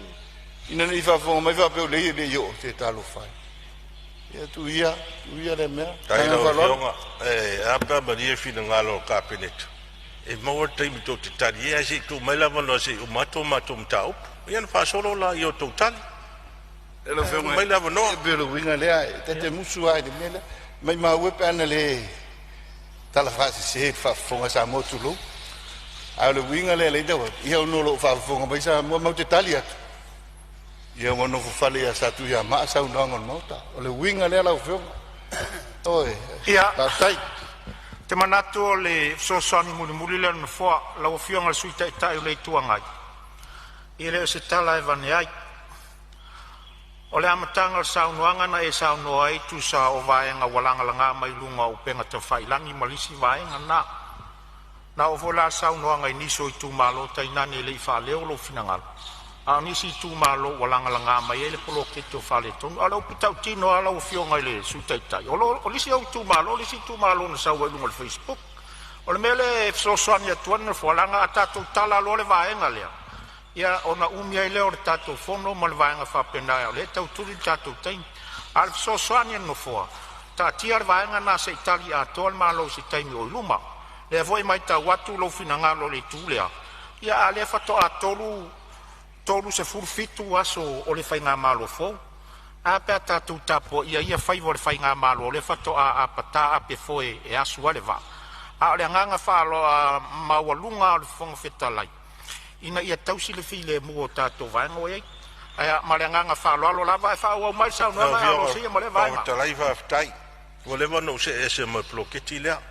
ina ne i faafofoga mai faapea o leai e le i oo, se talofa e. Ia tuu ia, tuu ia lea mea.
Faafetai i
Ma le
lau
faaaloalo.
Afioga, e a pe a malie finagalo o le Kapeneta, e maua le taimi tou te tali ai, ae se i tuu mai le avanoa se i uma atu a matou mataupu, ia ona faasolo lea o tou tali.
Lau
Tuu
Afioga,
mai le avanoa.
e pei o le uiga lea, ta te musu lava i le mea lea. Maumau e pe ana le tala faasese i le faafofoga a Samoa, tulou. A o le uiga lea e tau atu, ia ona o lo o faafofoga mai Samoa, matou te tali atu, ia ua nofofale ia Satuiamaa saunoaga o le Maota. O le uiga lea lau Afioga. Ioe,
Ia,
faafetai.
ou te manatu o le fesoasoani mulimuli lea a le Nofoa, lau Afioga i le Sui Taitai o le Itu Agai, e le o se tala e aveane ai. O le amataga o le saunoaga na e saunoa ai tusa o vaega ua lagalaga mai luga o upega tafailagi ma isi vaega na. Na oo foi la le saunoaga i nisi o itumalo, tainane e le i faaleo lou finagalo, a o nisi itumalo ua lagalaga mai ai le poloketi o faaletonu. A o le upu tautino lava lau Afioga i le Sui Taitai, o le isi ou itumalo le isi itumalo na sau ai i luga o le facebook. O le mea lea e fesoasoani atu ai le Nofoa, leaga a tatou tala loa le vaega lea, ia ona umi ai lea o le tatou fono ma le vaega faapena, o lea e tau tuli le tatou taimi. A o le fesoasoani a le Nofoa, taatia le vaega lena se i tali atoa le Malo i se taimi o i luma. O lea foi e matau atu lou finagalo i le itu lea, a o lea faatoa 37 aso o le faigamalo fou. Ae a pe a tatou tapuaia ia faiva o le faigamalo o lea faatoa apata apefoe e asu ai le vaa. A o le agaga maualuga lava o le Fofoga Fetalai, ina ia tausi le filemu o tatou vaega ua i ai. Ae ma le agaga faaaloalo lava, ae faaauau mai le
Lau
saunoaga
Afioga i le
Alosia ma lea
Fofoga
vaega.
Fetalai, faafetai. Ua leva ona ou see ese ma le poloketi lea,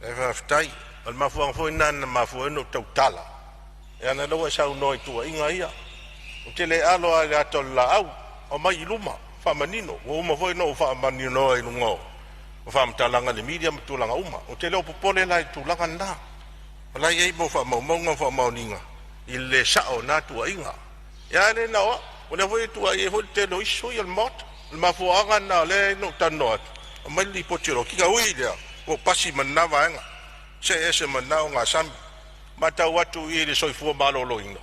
ae faafetai. O le mafuaaga foi lena na mafua ai ona ou tautala, leaga o lea ua e saunoa i tuuaiga ia. Ou te le alo lava i le ata o le laau, aumai i luma, faamanino. Ua uma foi ona ou faamaninoa i luga o faamatalaga i le media ma tulaga uma. Ou te le o popole la i le tulaga lena. O la e i ai mo faamaumauga ma faamaoniga i le le sao o na tuuaiga. Ia ae le na o au, o lea foi e tuuai ai foi le tele o isi sui usufono o le Maota. O le mafuaaga lena o lea na ou talanoa atu, aumai le lipoti a le okika. Ui i lea, ua ou pasi ma lena vaega, see ese ma lena ogasami. Matau atu i le soifua maloloina,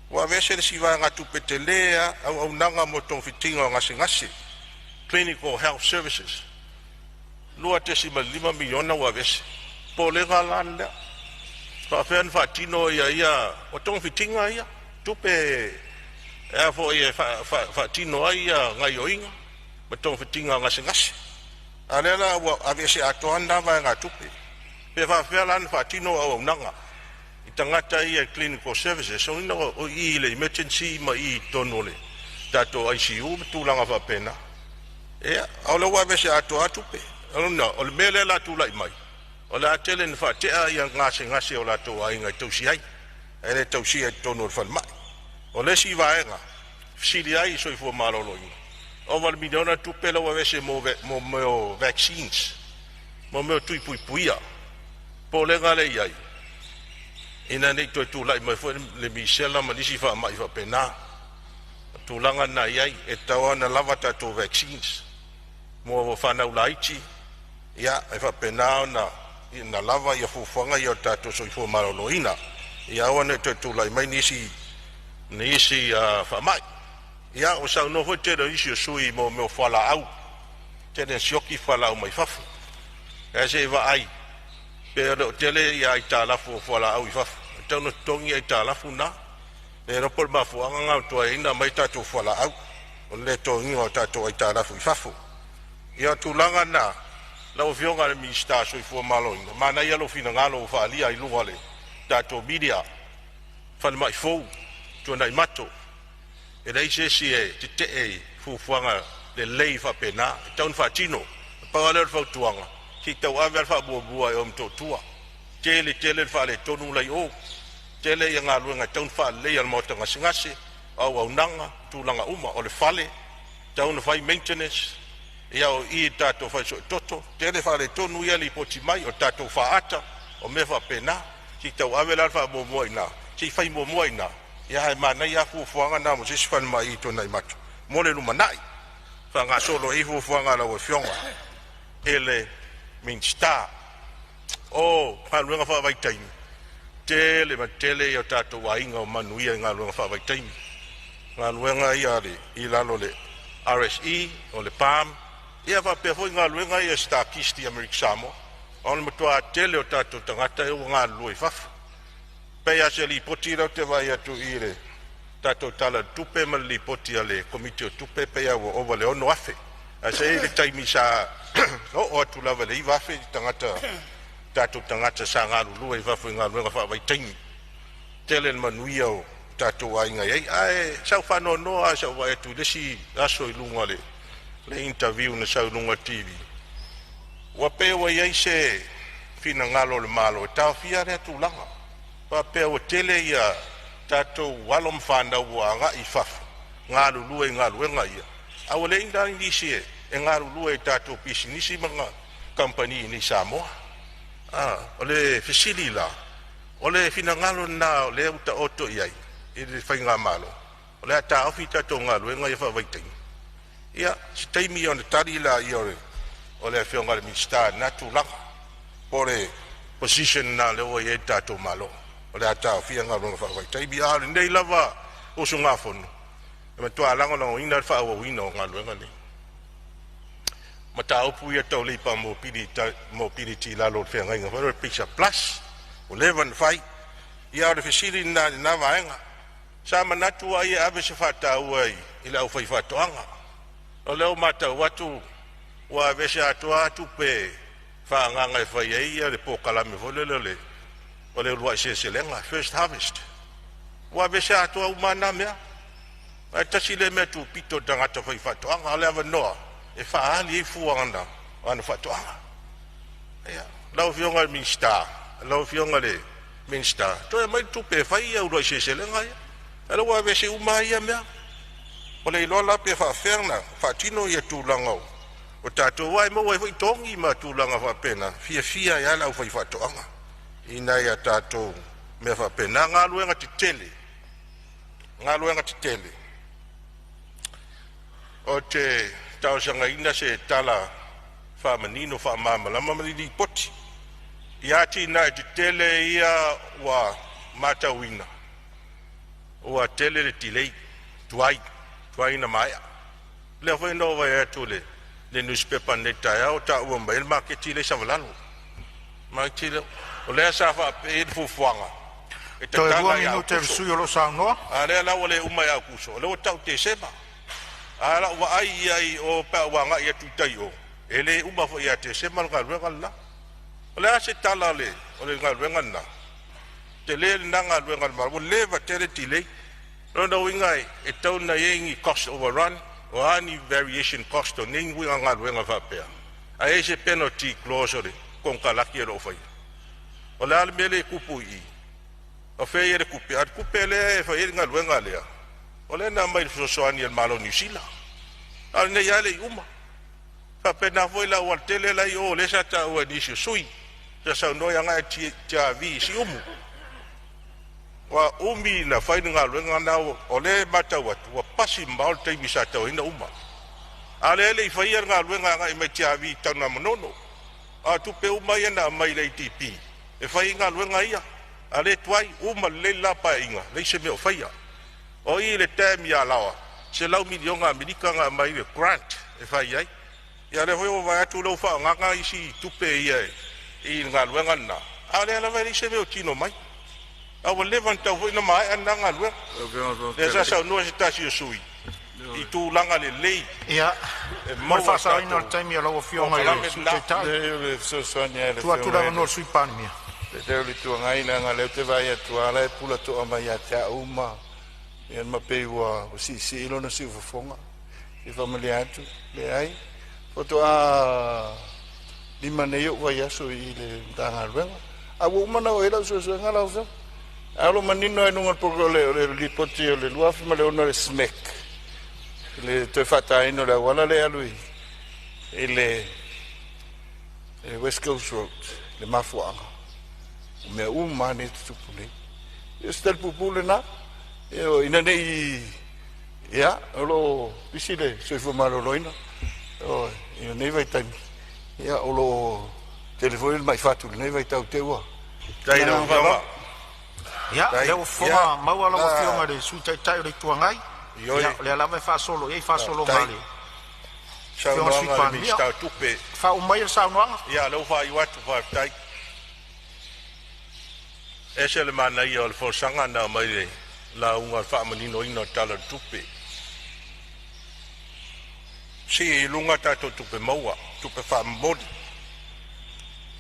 ua aveese le isi vaegatupe tele lava, auaunaga mo togafitiga o gasegase, Clinical Health Services, $2.5 miliona ua aveese. Popolega la lea, e faapefea ona faatino ia o togafitiga ia, tupe e a foi e faatino ai gaoioiga ma togafitiga o gasegase. A o lea la ua aveese atoa lena vaegatupe. Pe faapefea la ona faatino auaunaga i tagata ia i clinical services? O lona uiga o i i le emergency ma i i totonu o le tatou ICU ma tulaga faapena. Ia, a o lea ua aveese atoa lava tupe. O lona uiga o le mea lea o le a tulai mai, o le a tele ina faatea gasegase o latou aiga e tausi ai, ae le tausia i totonu o le falemai. O le isi vaega e fesili ai i le Soifua Maloloina, ova i le miliona le tupe lea ua aveese mo mea o vaccines, mo mea o tui puipuia. O le popolega lea e i ai, ina ne i toe tulai mai foi le misela ma nisi faamai faapena. O le tulaga lena e i ai, e tatau lava ona lava tatou vaccines mo fanau laiti, e faapena ona lava fuafuaga ia a le tatou soifua maloloina, ia aua ne i toe tulai mai nisi faamai. Ia ua saunoa foi le tele o nisi o sui usufono i mea o fualaau, tele ina sioki fualaau mai fafo. Ae se i vaai pe le o tele ia aitalafu o fualaau i fafo, e tatau ona totogi aitalafu na. Le iloa po o le mafuaaga lena ua tuai ai ona aumai tatou fualaau, o le le totogiina o tatou aitalafu i fafo. Ia, o tulaga na lau Afioga i le Minisita mo le Soifua Maloloina, manaia lou finagalo ua faaalia i luga o le tatou media, falemai fou i Tuanaimato. E leai se isi e tete'e i fuafuaga lelei faapena, e tatau ona faatino. Na pau lava lea o le fautuaga, se i tauave lava le faamuamua i o i Motootua, tele tele le faaletonu la e i o, tele galuega e tatau ona faaleleia o le maota gasegase, o auaunaga, tulaga uma. O le fale e tatau ona fai maintenance, ia o i i le tatou fale suetoto, tele faaletonu ia e lipoti mai. O le tatou faata, o mea faapena. Se i tauave la le faamuamua i ina, se i fai muamua i ina, ae manaia lava fuafuaga na mo se isi falemai i Tuanaimato mo le lumanai, faagasolo ai fuafuaga a lau Afioga i le Minisita. O galuega faavaitaimi, tele ma tele o tatou aiga o manuia i galuega faavaitaimi, galuega ia i lalo o le RSE, o le PAM, ia faapea foi galuega ia a le Star Kist i Amerika Samoa. O le matua tele o tatou tagata ia ua galulue i fafo. E pei lava o se lipoti lea ou te vaai atu i i le tatou Tala o le Tupe ma le Lipoti a le Komiti o Tupe, e pei lava ua ova i le 6,000, ae sa i ai le taimi sa oo atu lava i le 9,000 tagata, tatou tagata sa galulue i fafo i galuega faavaitaimi. Tele le manuia o tatou aiga e i ai. Ae sa ou faanoanoa lava i lou vaai atu i le isi aso i luga o le interview na sau i luga o le TV, ua pei ua i ai se finagalo o le Malo e taofia lea tulaga, faapea ua tele ia tatou alo ma fanau ua agai i fafo galulue i galuega ia, a ua leai la nisi e galulue i tatou pisinisi ma kamupani i inei i Samoa. O le fesili la, o le finagalo lena o lea ua taoto i ai i le faigamalo, o le a taofi tatou galuega ia faavaitaimi? Ia, se taimi ona tali lea o le Afioga i le Minisita i lena tulaga, po o le position lena o lea ua i ai le tatou Malo, o le a taofia galuega faavaitaimi. A o lenei lava usugafono e matua lagolagoina le faaauauina o galuega nei. Mataupu ia tau labour mobility i lalo o le feagaiga foi lea o le PACER Plus ua leva ona fai. Ia a o le fesili lena i lena vaega. Sa manatu ai e ave se faataua i le aufaifaatoaga. O lea ua matau atu ua aveese atoa lava tupe faaagaaga e fai ai le polokalame foi lele o le uluai seleselega, first harvest, ua aveese atoa uma lava na mea. Ae tasi lea mea tupito i le tagata faifaatoaga, o le avanoa e faaali ai fua o ana faatoaga. Ia, lau Afioga i le Minisita, lau Afioga i le Minisita, toe aumai le tupe e fai ia uluai seleselega ia, a o lea ua aveese uma lava ia mea. Ua le iloa la pe faapefea ona faatino ia tulaga o tatou, aua e maua ai foi togi ma tulaga faapena, e fiafia ai lava le aufaifaatoaga i nai a tatou mea faapena. Galuega tetele, galuega tetele. Ou te talosagaina se tala faamanino faamalamalama ma ni lipoti i atinae tetele ia ua matauina ua tele le delay, tuai, tuai ona maea. Lea foi na ou vaai atu i le nusipepa i lenei taeao ua taua mai ai le maketi lea i Savalalo. Maketi lea, o lea sa faapea e i ai le fuafuaga e
Toe lua
tatala ia
minute o le
Aokuso,
sui usufono o lo o saunoa.
a o lea la ua le uma ia Aokuso, o lea ua tau Tesema. A o lau vaai i ai o pe a ua agai atu i tai o, E le uma foi ia Tesema le galuega lena. O le a se tala o le galuega lena? Tele lena galuega a le Malo, ua leva tele delay. O lona uiga e tatau ona i ai ni cost overrun, o a ni variation cost o nei uiga galuega faapea, ae i ai se penalty clause o le konekarate o lo o faia. O le a le mea lea e tupu i i? O fea e i ai le tupe? A o le tupe lea e fai ai le galuega lea, o lea na aumai i le fesoasoani a le Malo o Niu Sila, a o lenei lava e le i uma. E faapena foi le aualatele la e i o lea sa taua e nisi o sui usufono sa saunoa e agai i le TRV i Siumu. Ua umi ona fai le galuega lena, o lea e matau atu ua pasi mamao le taimi sa tatau ai ona uma, a o lea e le i faia le galuega agai mai Tiavi i Tanugamanono. A o tupe uma ia na aumai i le ADB e fai ai galuega ia, a o lea e tuai, uma lelei le la Paeaiga, leai se mea o faia. O i i le dam i Alaoa, $100 miliona Amerika na aumai le grant e fai ai. Ia o lea foi ua vaai atu o lea ua faaaogaina isi tupe ia i le galuega lena, a o lea lava e leai se mea o tino mai. A ua leva ona tatau foi ona maea lena galuega. Lea sa saunoa se tasi o sui usufono i tulaga lelei
Ia,
e
mo le
maua e
faasaoina o
tatou
le taimi o lau Afioga i le
polokalame
Sui
lena.
Taitai,
Leai, o le fesoasoani lava i le
tuu atu le
Afioga i
avanoa
le
i le Sui Palemia.
Taitai o le Itu Agai, leaga o lea ou te vaai atu lava o la e pulatoa mai ia te au ma ia ma pei ua siisii lona siufofoga. E faamalie atu, leai, faatoa 5 nei ou vaiaso i le Matagaluega, a ua uma ona oo i ai lau suesuega lau Afioga. Ae o lo o manino lava i luga o le lipoti o le 2006 le SMEC, le toe faataina o le auala lea e alu i le West Coast Road, le mafuaaga o mea uma lava nei e tutupu nei. Ia o se tali puupuu lena, ioe, ina ne i ia, o lo o pisi le soifua maloloina ioe, i lenei vaitaimi, ia o lo o tele foi le mai fatu i lenei vaitau i te i ua.
Faafetai
Ma
i
le
lau
agaga
Afioga.
faaaloalo.
Ia, o
Faafetai.
lea ua
Ia,
fofoga maua lau
na
Afioga i le Sui Taitai o le Itu Agai.
ioe,
Ia, o lea lava e faasolo i ai faasologa a
faafetai.
le Afioga i le Sui
Saunoaga a le
Palemia.
Minisita o Tupe.
Faauma maia le saunoaga.
Ia, lea ua faaiu atu, faafetai. E ese le manaia o le folasaga na aumai le lauga o le faamaninoina o le Tala o le Tupe. Sii i luga tatou tupe maua, tupe faamomoli,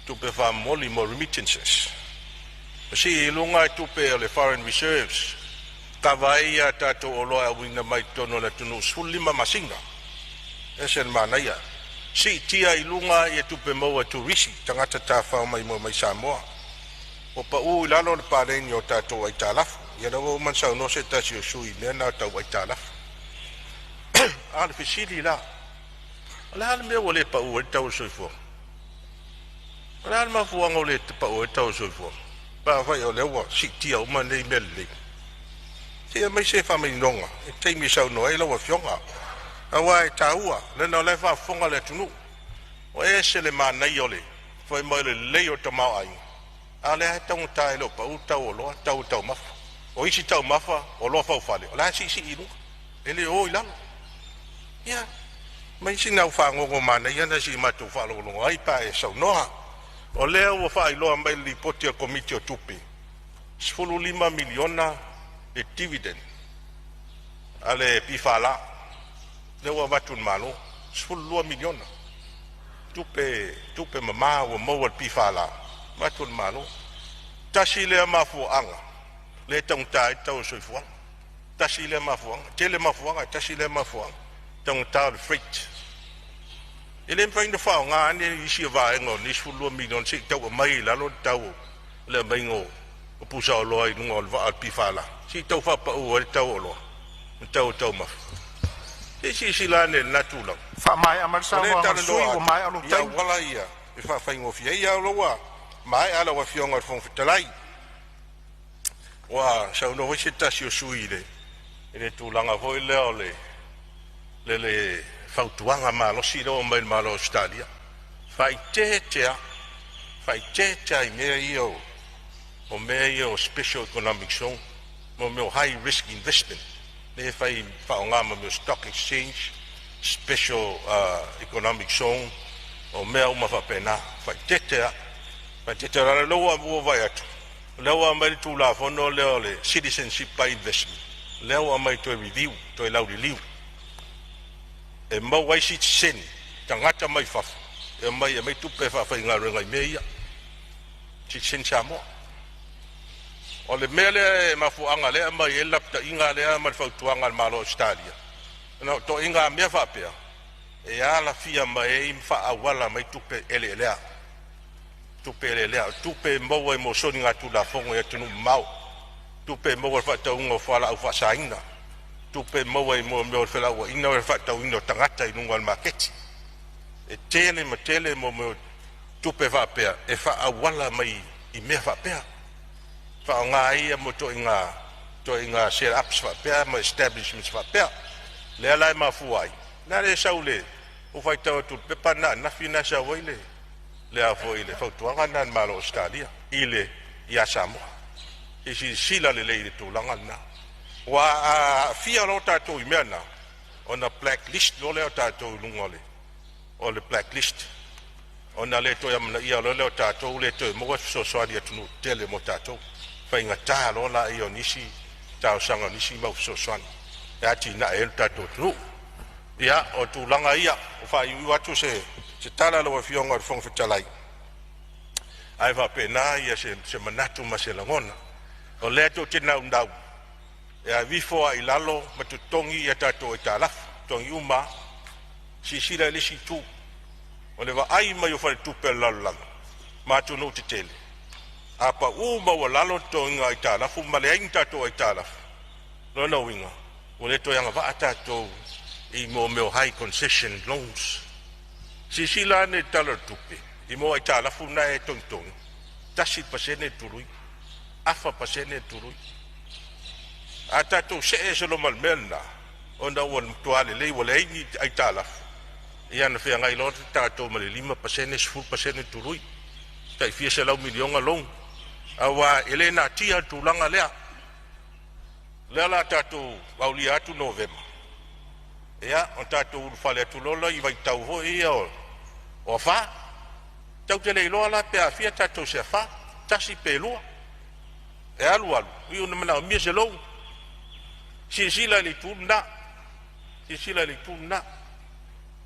tupe faamomoli mo remittances. Sii i luga tupe o le foreign reserves, kava ai a tatou oloa e auina mai totonu o le atunuu 15 masina. Ese le manaia. Siitia i luga ia tupe maua e turisi, tagata tafafao maimoa mai Samoa. Ua pau i lalo le paleni o tatou aitalafu. Ia lea ua uma ona saunoa se tasi o sui usufono i mea na tau aitalafu. A o le fesili la, o le a le mea ua le pau ai le tau o le soifuaga? O le a le mafuaaga ua le pau ai le tau o le soifuaga? Pe afai o lea ua siitia uma nei mea lelei. Se i aumai se faamaninoga i le taimi e saunoa ai lau Afioga, aua e taua, leaga o la e faafofoga le atunuu. Ua ese le manaia o le fai mai o le lelei o le tamaoaiga, a o lea lava e taugata e le o pau le tau o oloa, tau o taumafa. O isi taumafa, oloa faufale, o la e siisii i luga, e le o i lalo. Ia, aumai sina au fagogo manaia na se i matou faalogologo ai pe a e saunoa. O lea ua faailoa mai i le Lipoti a le Komiti o Tupe, $15 miliona le dividend a le PFL lea ua avatu i le Malo, $12 miliona tupe, tupe mama ua maua e le PFL avatu i le Malo. Tasi lea mafuaaga lea e taugata ai le tau o le soifuaga, tasi lea mafuaaga, tele mafuaaga, ae tasi lea mafuaaga, taugata o le freight. E le mafai ona faaaoga ane isi o vaega o lenei $12 miliona se i tau aumai i lalo le tau o le aumaiga o pusaoloa i luga o le vaa a le PFL, se i tau faapau ai le tau o oloa ma tau o taumafa. Se i silasila ane i lena tulaga.
Faamaea mai le
O lea e
saunoaga a le sui
talanoa
usufono, ua
atu
maea lou
i
taimi.
auala ia e faafaigofie ai. Ia o lea ua maea lau Afioga i le Fofoga Fetalai. Ua saunoa foi se tasi o sui usufono i le tulaga foi lea o le fautuaga malosi lea ua aumai e le Malo o Ausetalia, faaeteete lava, faaeteete lava i mea ia o mea ia o special economic zone, mo mea o high risk investment lea e fai faaaoga ma mea o stock exchange, special economic zone, o mea uma faapena. Faaeteete lava, faaeteete lava. O lea ua vaai atu, o lea ua aumai le Tulafono lea o le Citizenship by Investment, lea ua aumai toe review, toe lauliliu, e maua ai sitiseni. tagata mai fafo e omai e aumai tupe e faafaigaluega i mea ia, Citizen Samoa. O le mea lea e mafuaaga lea e aumai ai le lapataiga lea ma le fautuaga a le Malo o Ausetalia, ona o ituaiga mea faapea e alafia mai ai ma faaauala mai tupe eleelea, tupe eleelea, o tupe e maua mo soligatulafono i atunuu mamao, tupe e maua i le faatauina o fualaau faasaina, tupe e maua i mea o felauaiga ma le faatauina o tagata i luga o le maketi. E tele ma tele mo mea o tupe faapea e faaauala mai i mea faapea, faaaoga ai ia ituaiga set ups faapea ma establishments faapea. Lea la e mafua ai la le sau le ua faitau atu i le pepa lena ananafi na sau ai le le a foi le fautuaga lena a le Malo o Ausetalia i le ia Samoa. Se i silasila lelei i le tulaga lena, ua aafia loa tatou i mea na, ona blacklist loa lea o tatou i luga o le blacklist, ona le toe amanaia loa lea o tatou, le toe maua se fesoasoani i atunuu tetele mo tatou. Faigata loa laia o nisi talosaga o nisi mau fesoasoani e atinae ai lo tatou atunuu. Ia, o tulaga ia ua faaiuiu atu se tala lau Afioga i le Fofoga Fetalai, ae faapena ia se manatu ma se lagona. O lea tou te naunau e aveifo lava i lalo ma totogi a tatou aitalafu, totogi uma lava. Silasila i le isi itu, o le vaai mai o faletupe o le lalolagi ma atunuu tetele, a pau maualalo le totogiina o aitalafu ma leai ni tatou aitalafu, lona uiga ua le toe agavaa tatou i mo mea o high concession loans. Silasila ane i le Tala o le Tupe i mo aitalafu na e togitogi, 1% le tului, 0.5% le tului. A tatou see ese loa ma le mea lena, ona ua matua lelei ua leai ni aitalafu, ia ona feagai loa tatou ma le 5%, 10% le tului, tai fia selau miliona loan, aua e le natia le tulaga lea. O le a tatou aulia atu Novema, ia ona tatou ulufale atu loa lea i vaitau foi ia o afa. Tatou te le iloa la pe aafia tatou i se afa, tasi pe lua. E alu alu, iu ina manaomia se loan. Silasila i le itu lena, silasila i le itu lena.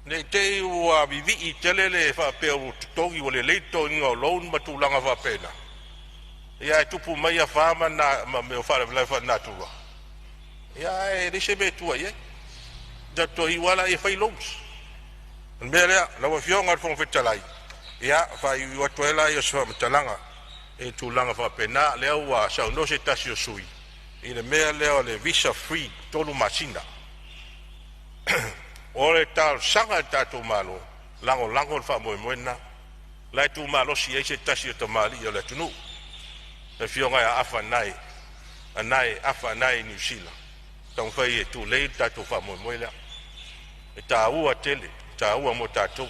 Ne i te i ua vivii tele le faapea ua totogi ua lelei le totogiina o loan ma tulaga faapena, ia ae tupu mai afa ma ma mea o faalavelave faalenatura, ia ae leai se mea e tua i ai. Tatou toe iu lava laia e fai loans. O le mea lea, lau Afioga i le Fofoga Fetalai, ia faaiuiu atu ai lea o se faamatalaga i tulaga faapena. Lea ua saunoa se tasi o sui usufono i le mea lea o le visa free 3 masina. O le talosaga i le tatou Malo, lagolago le faamoemoe lena. La e tumalosi ai se tasi o tamalii o le atunuu, le afioga ia Afa Anae, Anae Afa Anae i Niu Sila, taumafai e tulei le tatou faamoemoe lea. E taua tele, taua mo tatou,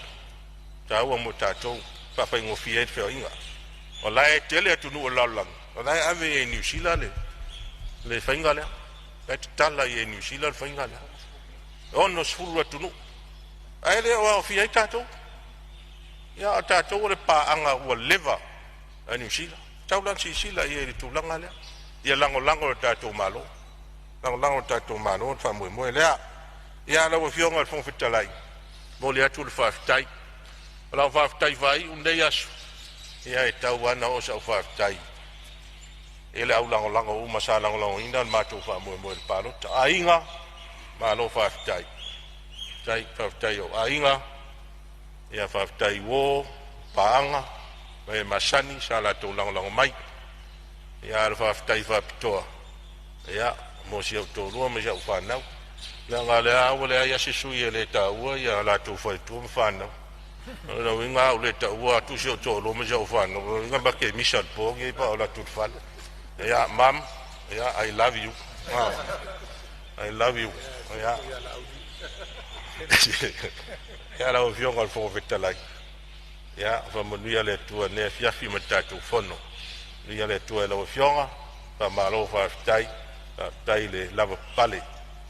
taua mo tatou, faafaigofie ai le feoaiga. O la e tele atunuu o le lalolagi o la e ave i Niu Sila le faiga lea, la e tatala i Niu Sila le faiga lea, e 60 atunuu, ae le o aofia ai tatou. Ia o tatou o le paaga ua leva a Niu Sila, tau la silasila i ai i le tulaga lea. Ia lagolago e le tatou Malo, lagolago e le tatou Malo le faamoemoe lea. Ia lau Afioga i le Fofoga Fetalai, momoli atu le faafetai. O lau faafetai faaiu lenei aso, ia e tau lava ona oo sau faafetai i le au lagolago uma sa lagolagoina le matou faamoemoe i le palota. Aiga, malo faafetai, faafetai i ou aiga, ia faafetai i uo, paaga ma e masani sa latou lagolago mai. Ia a o le faafetai faapitoa ia mo si ou toalua ma si au fanau, leaga o lea ua leai lava se sui e le taua ia latou faletua ma fanau. O lona uiga a ou le taua atu si ou toalua ma si au fanau, o lona uiga ma te misa i le po lenei pe a ou alu atu i le fale. Ia mum, ia I love you. I love you. Ia ia lau Afioga i le Fofoga Fetalai, ia faamanuia le Atua i lenei afiafi ma le tatou fono. Faamanuia le Atua i lau Afioga, faamalo faafetai, faafetai le lavapapale,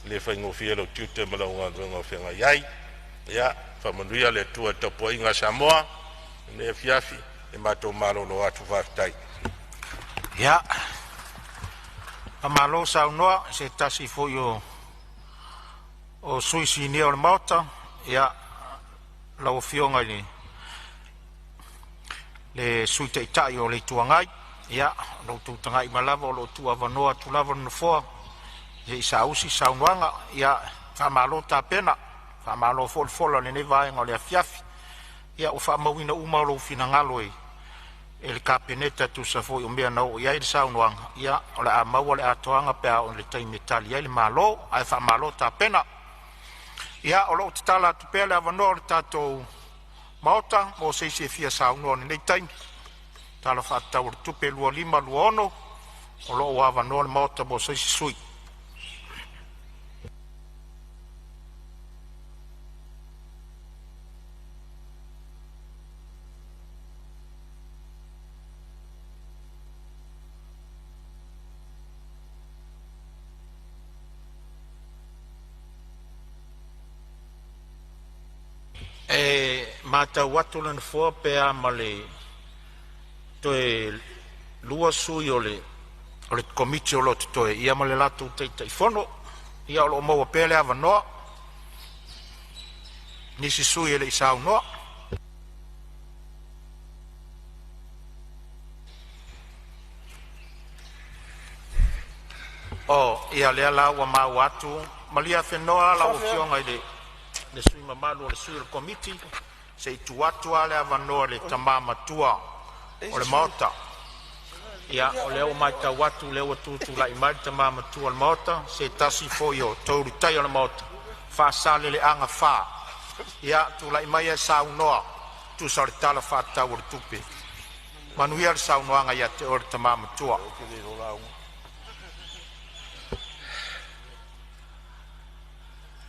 e le faigofie lou tiute ma lau galuega o feagai ai. Ia faamanuia le Atua i le tapuaiga a Samoa i lenei afiafi. E matou malolo atu, faafetai.
Ia, faamalo saunoa i se tasi foi o sui sinia o le Maota. Ia, lau Afioga i le Sui Taitai o le Itu Agai. Ia, o lo outou tagai mai lava o lo o tuuavanoa atu lava le Nofoa se i saausi saunoaga. Ia faamalo tapena, faamalo foi le fola i lenei vaega o le afiafi. Ia ua faamauina uma lou finagalo e le Kapeneta e tusa foi o mea na oo i ai le saunoaga. Ia o le a maua le atoaga pe a oo i le taimi e tali ai le Malo, ae faamalo tapena. Ia, o lo o tatala atu pea le avanoa o le tatou Maota mo se isi e fia saunoa i lenei taimi i le Tala Faatatau o le Tupe 2025/2026. O lo o avanoa le Maota mo se isi sui usufono. E matau atu le Nofoa pe a ma le toe 2 sui o le Komiti o lo o totoe ia ma le latou Taitaifono. Ia o lo o maua pea le avanoa mo nisi sui e le i saunoa. O lea la ua maua atu, malie afenoa lau Afioga i le sui mamalu o le sui o le Komiti se i tuu atu le avanoa i le tama matua o le Maota. Ia, o lea ua matau atu o lea ua tutulai mai le tama matua o le Maota, o se tasi foi o toelutaia o le Maota, Faasaleleaga 4. Ia, tulai maia e saunoa e tusa o le Tala Faatatau o le Tupe. Manuia le saunoaga ia te oe le tama matua.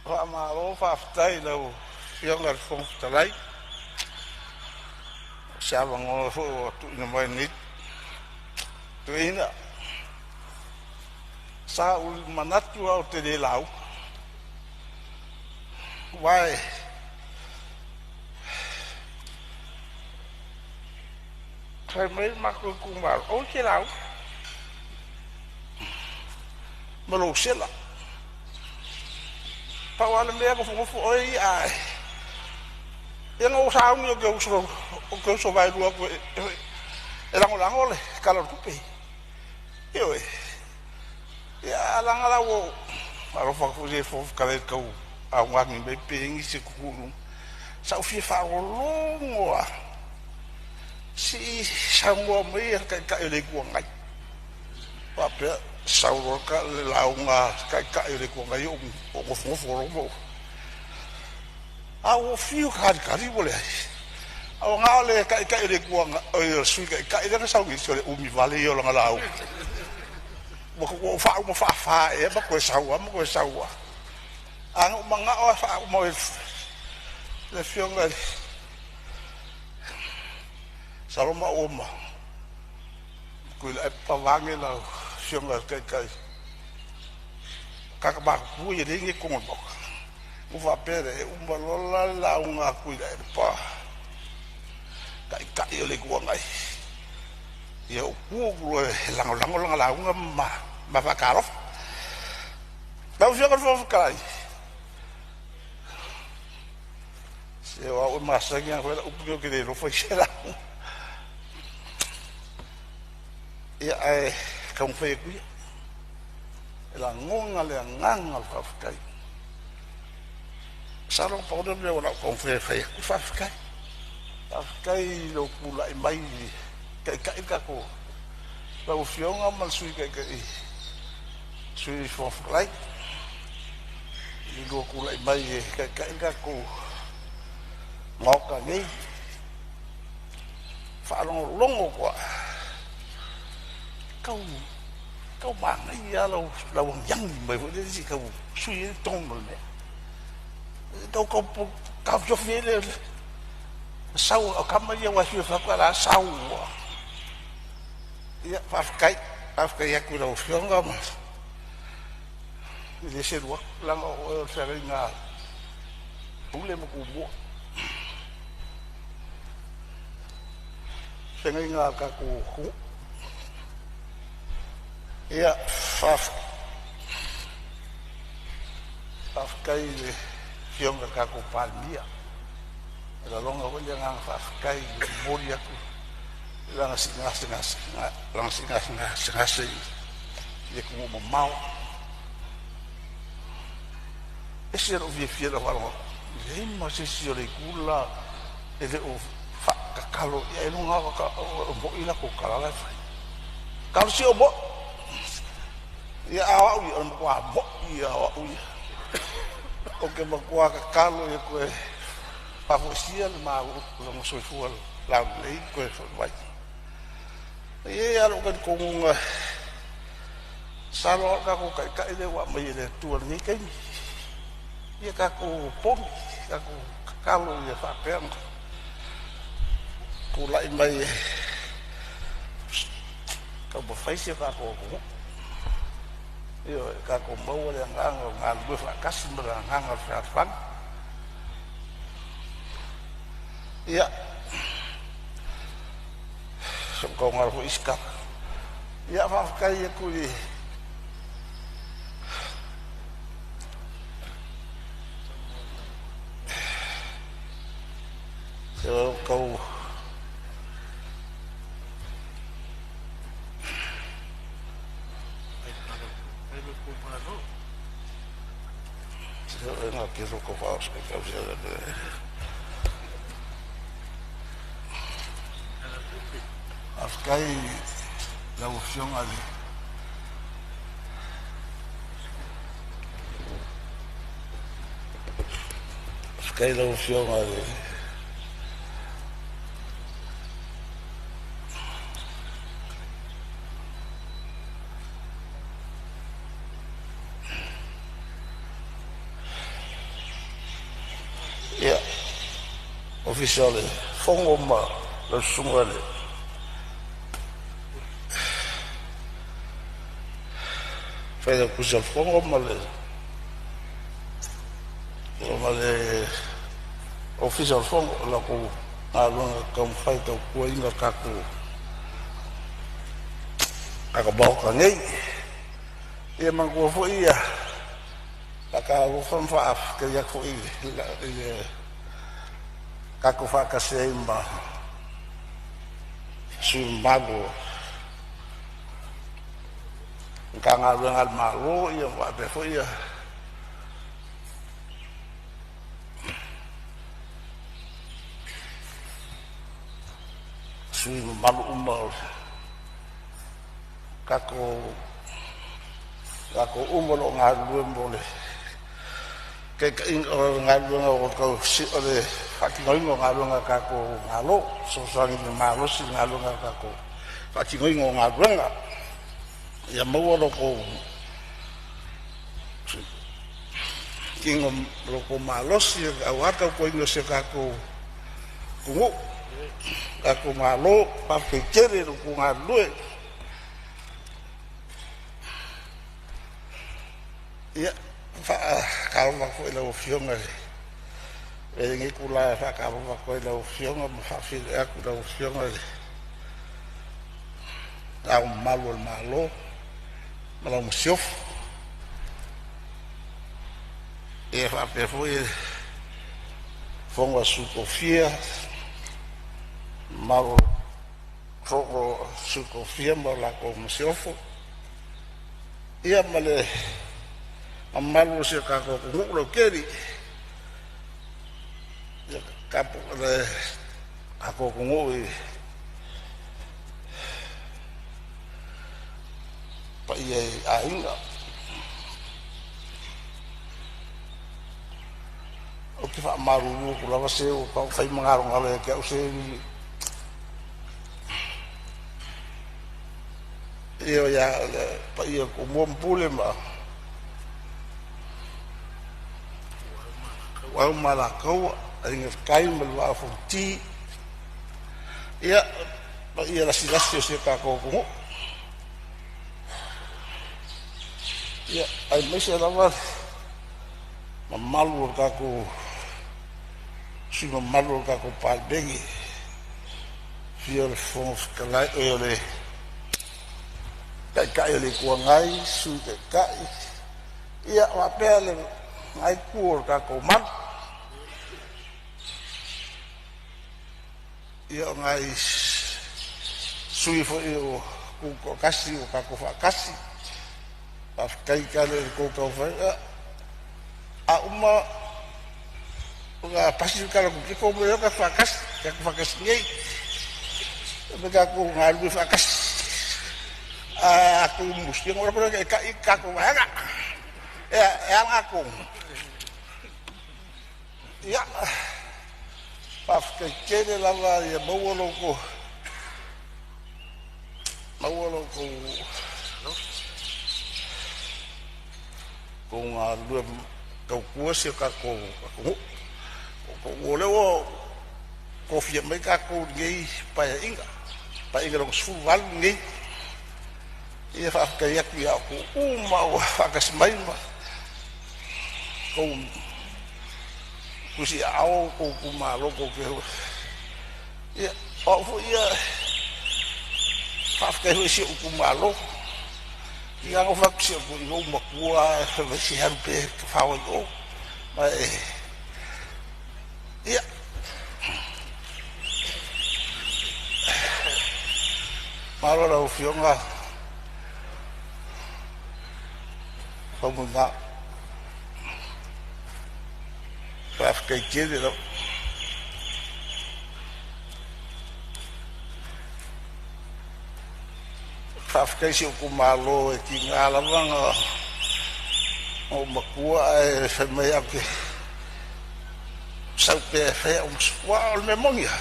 Faamalo faafetai i lau Afioga i le Fofoga Fetalai mo se avanoa foi ua tuuina mai i lenei toeaina. Sa ou manatu lava ou te le lauga, aua fai mai le matou itumalo, aua e te lauga ma lou sela. Pau lava le mea e nofonofo oe ia ae ia na ou sauni ou te uso, ou te uso vaelua atu e lagolago le Tala o le Tupe. Ioe. Ia ae leaga la ua ou alofa atu foi i le Fofoga Fetalai i le tau augani mai pe i ai nisi e tutu i luga. Sa ou fia faalogologo lava se i saunoa mai le Taitai o le Itu Agai. Faapea, sau loa le lauga a le Taitai o le Itu Agai ou nofonofo loa ma ou… A ua ou fiu e talitali ua leai. Ae ua na o le Taitai o le Itu Agai, oi le Sui Taitai lea na sau nei, se o le umi vale ia o lana lauga. Ua ou faauma faafa ea ma toe sau lava ma toe sau lava. Ae na ou manao lava e faauma e le Afioga i le… Masalo maua ma Tuilaepa vaeane lau Afioga i le Taitai, tagata matutua ia e leai ni i totonu o le Maota. Ona ou faapea lea, e uma loa la le lauga a Tuilaepa, Taitai o le Itu Agai, ia ou tu atu loa e lagolago lana lauga ma ma faatalofa. Lau Afioga i le Fofoga Fetalai, se o au e masani lava ona fai lau upu lenei ou te le iloa fai se lauga. Ia ae taumafai atu ia. E lagona le agaga o le faafetai. Masalo na pau lea o le mea na ou taumafai e fai atu, faafetai. Faafetai i lou tulai mai e taitai le tatou, lau Afioga ma le Sui Taitai, Sui Fofoga Fetalai, i lo lua tulai mai e taitai le tatou Maota nei. Faalogologo atu lava, tau tau manaia lava lau agiagi mai foi lele se i tau sui ai le tone o le mea. E tau tau taofiofi ai le sau a tama ia aua e fiu e fai atu ae o la e sau lava. Ia faafetai, faafetai atu i lau Afioga ma e le selu atu leaga o oe o le feagaiga a Pule ma Tumua, feagaiga a le tatou atunuu. Ia faafetai i le Afioga i le tatou Palemia, E lagona foi le agaga faafetai i le momoli atu o lana siigasegase i atunuu mamao. E ese lou fiafia i lau faalogo atu, e leai ma se isi o le itu le la e le o faatatalo ailoga lava e moni latou tala la e fai. Talosia o moi. Ia a o au ia, o le matua moi lava o au ia. Ou te matua tatalo ia toe faafoisia le lona soifua laulelei ma toe foi mai. E i ai lava lou talitonuga, masalo lava o le tatou Taitai lea ua aumai e le Atua i lenei taimi. Ia tatou opogi, tatou tatalo ia faapea ona tulai mai e taumafai si o tatou atunuu. Ioe, tatou maua le agaga o le galulue faatasi ma le agaga o le fealofani. Ia, se ua tau galo foi isi tala. Ia faafetai atu i se ua tau Faafetai i lau Afioga i le Faafetai i lau Afioga i le Ofisa o le Fono ma lau Susuga i le Failautusi o le Fono ma le Ofisa o le Fono i la outou galuega taumafai e tautuaina le tatou Maota nei. Ia manatua foi e faatalofa ma faafetaia atu foi i le tatou faatasi ai ma sui usufono mamalu o Matagaluega a le Malo faapea foi sui usufono mamalu uma o tatou uma o lo o galulue mo le taitaiga o le galuega o le faatinoina o galuega a le tatou Malo, e fesoasoani malosi i galuega a le tatou faatinoina o galuega. Ia maua lo outou tino ma lo outou malosi aua le tautuaina o si o tatou atunuu, tatou Malo. Faafetai tele i lo outou galulue. Ia, e faatalofa atu foi i lau Afioga i le avea ai lenei itula e faatalofa atu ai i lau Afioga ma faafeiloai atu i lau Afioga i Le Ao Mamalu o le Malo ma lau Masiofo, e faapea foi le Fono a Sui Tofia, le mamalu o le Fono a Sui Tofia ma le Masiofo, ia ma le mamalu o si o tatou atunuu lautele. Le tatou atunuu i paia i aiga. Ou te faamalulu atu lava, se ua taumafai ma galogalo ia te au se ioe ia le paia o Tumua ma Pule ma Ituau ma Alataua, Aiga i le Tai ma le Vaa o Fonoti, ia paia lasilasi o si o tatou atunuu, ia aemaise lava le mamalu o le tatou sui usufono mamalu o le tatou Palemene, afio le Fofoga Fetalai, o le Taitai o le Itu Agai, Sui Taitai, ia faapea lena itu o le tatou malu. Ia o nai sui foi o tutoatasi ua tatou faatasi, faafetai tale i le tou taumafaiga. Ia, a uma ona pasi le Tala o le Tupe, ia outou omai loa tatou faatasi, tatou faatasi nei, ma tatou galulue faatasi. Ae a tumusita ona ou alu atu lea e taitai le tatou vaega. E a lena tonu? Ia, faafetai tele lava, ia maua lo outou galulue tautua si o tatou atunuu. O lea ua tofia mai tatou i lenei Paeaiga, Paeaiga Lona XVIII lenei. Ia faafetai atu ia outou uma ua faatasi mai ma outou tusiaao o outou itumalo tou te ia o au foi ia e faafetai foi i si ou itumalo. I a na ou fai atu i si ou toeaina, ua ou matua ae fai mai se alu pea e tafao ai i o. Ma ia malo lau Afioga Faumuina, faafetai tele lava. Faafetai i si ou itumalo e tiga lava ona ou matua ae fai mai au te sau pea e fai au ma sui. Aua o le mea moni lava,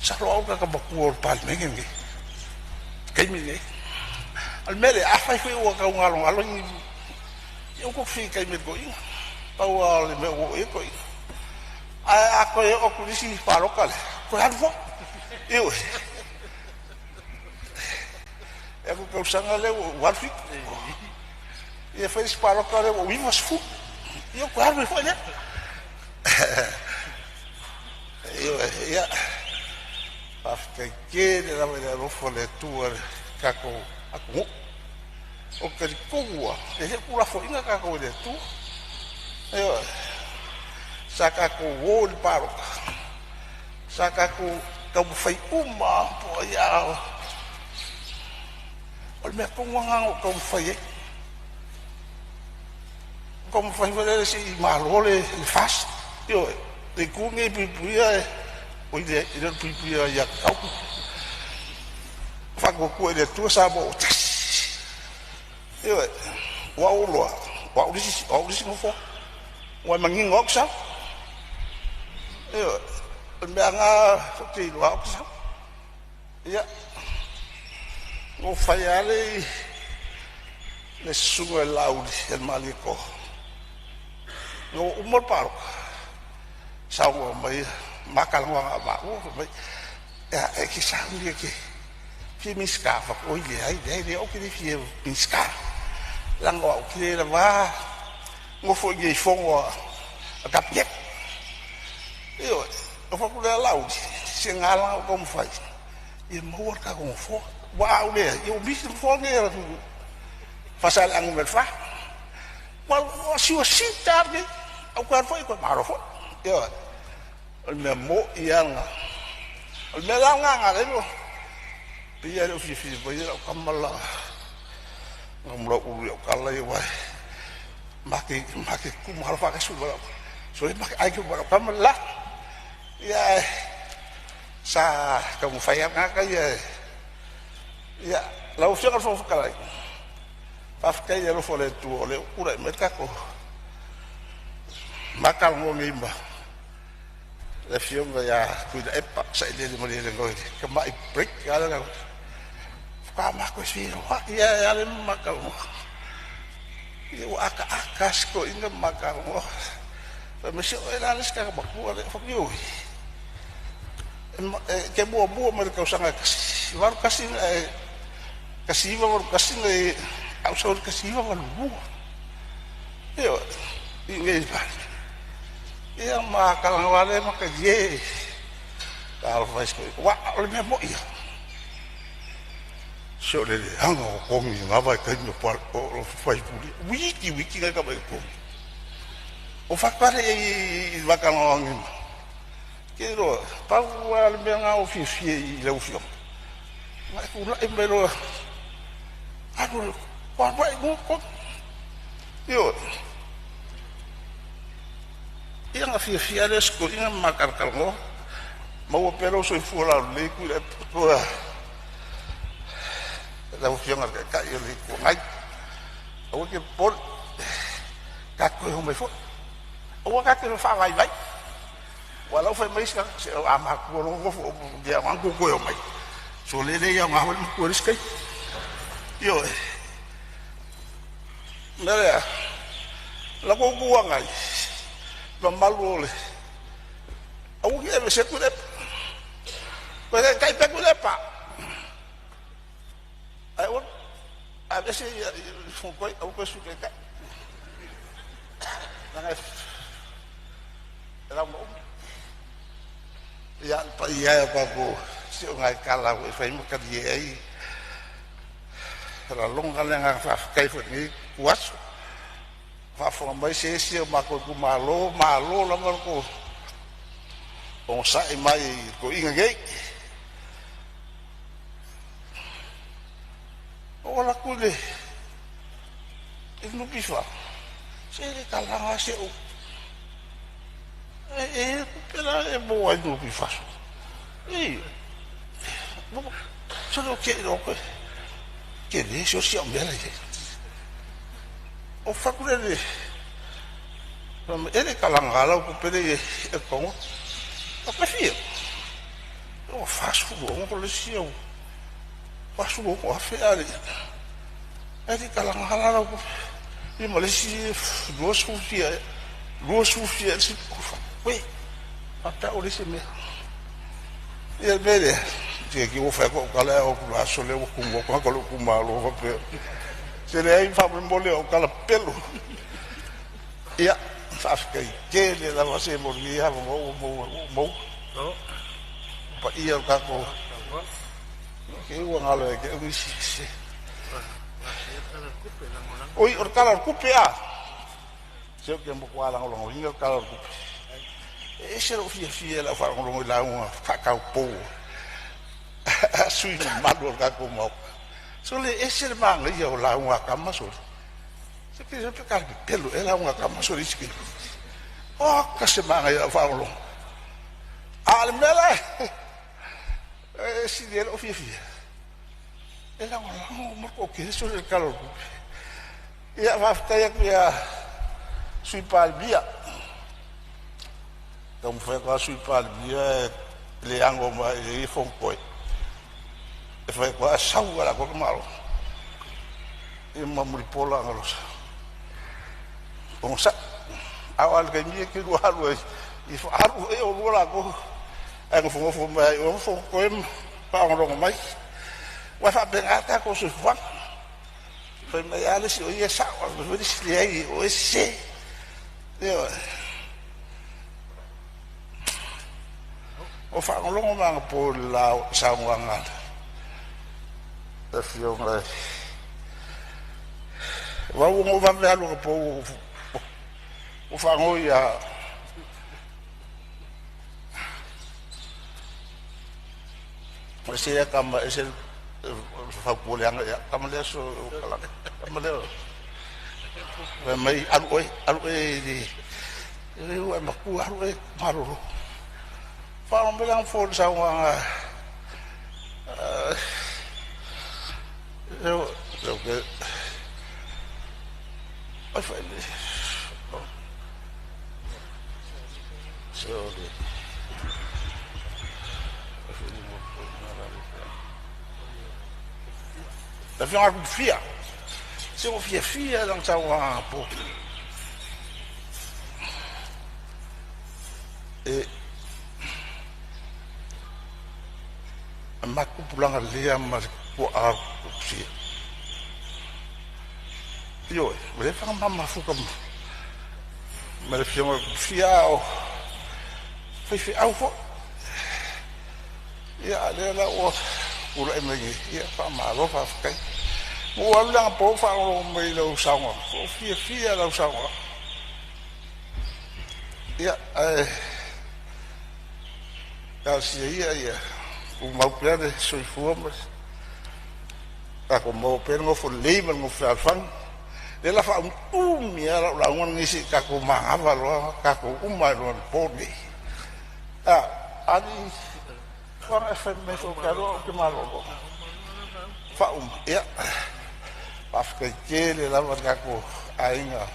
masalo au o le tagata matua o le Palemene lenei i le taimi lenei. A o le mea lea, afai foi ua tau galogalo ni, ia aua tou te fesilitai mai i le toeaina. Pau lava o le mea ua oo i ai le toeaina. Ae a toe oo atu i le isi palota lea, toe alu foi. Ioe. E alu i le tausaga lea ua ou 87. Ia fai le isi palota lea ua ou 90. Ia ou toe alu ai foi lea. Ioe, ia faafetai tele lava i le alofa o le Atua i le tatou atunuu. Ou te talitonu lava, e le o tuulafoaiina tatou e le Atua. Ioe, sa tatou o i le palota, sa tatou taumafai uma lava po o ai a. O le mea tonu lava lena na ou taumafai ai. Na taumafai foi lele se i malo le FAST, ioe, le itu lenei e puipuia e oi leai, e le o le puipuia o aia tatau. Faatuatua i le Atua Samoa ua tasi. Ioe, ua ou iloa o au le isi, o au le isi nofoa, ua manino lava ou te sau. Ioe, o le mea lava lena ou te iloa ou te sau. Ia, na ou fai lava le le susuga i le Laauli ia le Malietoa, ina ua uma le palota, saunoa mai ma talanoa na o maua, fai mai, “E a, e te sauni e te fia Minisita?” Ou fai atu, “Oi, leai, leai, leai, ou te le fia Minisita, leaga o au ou te le lavā nofo i inei i fono a le Kapeneta.” Ioe, ou fai atu lea, “Laauli, se na ala ona ou taumafai ia maua le tatou nofoa, aua a ou leai, ia ua misi le nofoa lenei o Faasaleleaga Nu.4. Ua siuasita lava lenei, ae ou toe alu foi toe malo foi.” Ioe, o le mea moʻi lava lena. O le mea la lena na ala ai ona pei lava e le o fiafia mai lau tama le la Namulau'ulu i au tala ia, aua ma te tutumalo faatasi foi ma lau, sole ma te aiga ma lau tama le la. Ia ae sa taumafai lava le tagata ia. Ia, lau Afioga i le Fofoga Fetalai, faafetai i le alofa o le Atua o lea ua tulai mai le tatou ma talanoa nei ma le afioga ia Tuilaepa Sailele Malielegaoi i le tamai break lava lea faatoa ma toe feiloai lava e ale ma ma talanoa. Ia ua ataata lava si toeaina ma ma talanoa. Fai mai, “Se o oe la le isi tagata matua lea.” Ou fai atu, “Ioe, e te muamua mai le tausaga e 81 ae 1981 na e, ae ou sau i le 1982.” Ioe, i inei i le Palemene. Ia ma talanoa lava lea ma talie. Talofa e i si toeaina. Aua o le mea moʻi lava, se o le leaga o totogi i lena vaitaimi o sui usufono, witiwiti nai tamai totogi. Ou fai atu lava lea i ai i le ma talanoaga nei Ke loa, pau lava le mea lena o fiafia i lau Afioga, na e tulai mai loa, alu alu ai i luga tonu. Ioe. Ia na fiafia lea si toeaina ma talatalanoa, maua pea lou soifua laulelei Tuilaepa, lau Afioga i le Taitai o le Itu Agai. Aua e te popole, tatou toe omai foi. Aua ta te faavaivai, aua o la e ua fai mai isi tagata, se a matutua loa nofo le aoga ona tou toe omai. Sole, e le aoga foi le matua i le isi taimi. Ioe. O le mea lea, o la outou Itu Agai, mamalu o le aua ne i aveesea Tuilaepa. Toe taitai pea Tuilaepa. Ae aua aveese ia Fonotoe, aua toe Sui Taitai. Leaga e lauga umi. Ia, le paia e o tatou si o gaetala ua e fai ma talie ai lalonga le agaga faafetai foi i lenei ituaso. Faafofoga mai se isi o matou itumalo, malo lava le onosai mai i toeaiina nei. Ou alu atu i le NPF, se e le kalaga lava si au, e i ai le tupe la e maua ai i le NPF. Ioe, sole ou te iloa tele se si au mea la e i ai. Ou fai atu lea i le, e le kalaga lau tupe lea e i ai e togo. Ou fia, ua 46 le isi au, 46,000 a le, e le kalaga la lau tupe. Ia ma le isi 20 fia, 20 fia le isi, uei, faapea o le isi mea. Ia le mea lea, se ki ua fai atu au tala e ao atu le aso lea ua tumu atu tagata o lou itumalo faapea, se leai faamolemole o au tala pepelo. Ia, faafetai tele lava se mo lenei avanoa ua maua ua maua. Paia o le tatou, ke ua galo ia te au nisi se. Oi, o le tala o le tupe a. Se ou te matua lagolagoina le tala o le tupe. E ese lou fiafia i lau faalogologo i lauga faataupou a sui usufono mamalu o le tatou Maota. Sole, e ese le manaia o lauga a tama sole. Se pe pe tala pepelo ea lauga a tama sole isi taimi. Oka se manaia i lau faalogologo. A o le mea la e sili ai lou fiafia, e lagolago uma le toatele sole i le Tala o le Tupe. Ia, faafetai atu ia Sui Palemia. Taumafai atu lava le Sui Palemia e le ano mai i Fonotoe. E fai atu lava sau lava i le atoa le tamaloa. Ia ma Mulipola anarosa. Onosai. A o le taimi e te lua alu ai, i alu foi oulua latou ae nofonofo mai ai o Fonotoe ma faalogologo mai. Ua e faapena tatou soifuaga. Fai mai lava le isi o ia e sao, ae fai mai le isi leai o oe e sese. Ioe. O faalogologo mai anapo i le saunoaga a le Afioga i aua ua ou vave alu anapo ua faanoi ia ese ia tama ese le fautua leaga ia tama lea so tama lea fai mai alu oe i le ua e matua alu oe malolo. Faalogo mai la fo i le saunoaga le Afioga ia Tupufia. Se ua fiafia i lana saunoaga anapo. E matou tupulaga lelei lava ma le tuaa o Tupufia. Ioe, ua leva ona ma mafuta ma le Afioga ia Tupufia a o faifeau foi. Ia, a o lea la ua tulai mai nei, ia faamalo faafetai. Ua ou alu le anapo ou faalogologo mai i lau saunoaga, ua ou fiafia i lau saunoaga. Ia, ae Talosia ia ia tumau pea le soifua ma tatou maua pea le nofo lelei ma le nofo fealofani. O lea o le a faaumiumi lava lau lauga lenei se i tatou manava loa tatou uma ai loa i le po lenei. A alii, na e fai mai foi ou te alu au ou te malolo. Faauma. Ia, faafetai tele lava le tatou aiga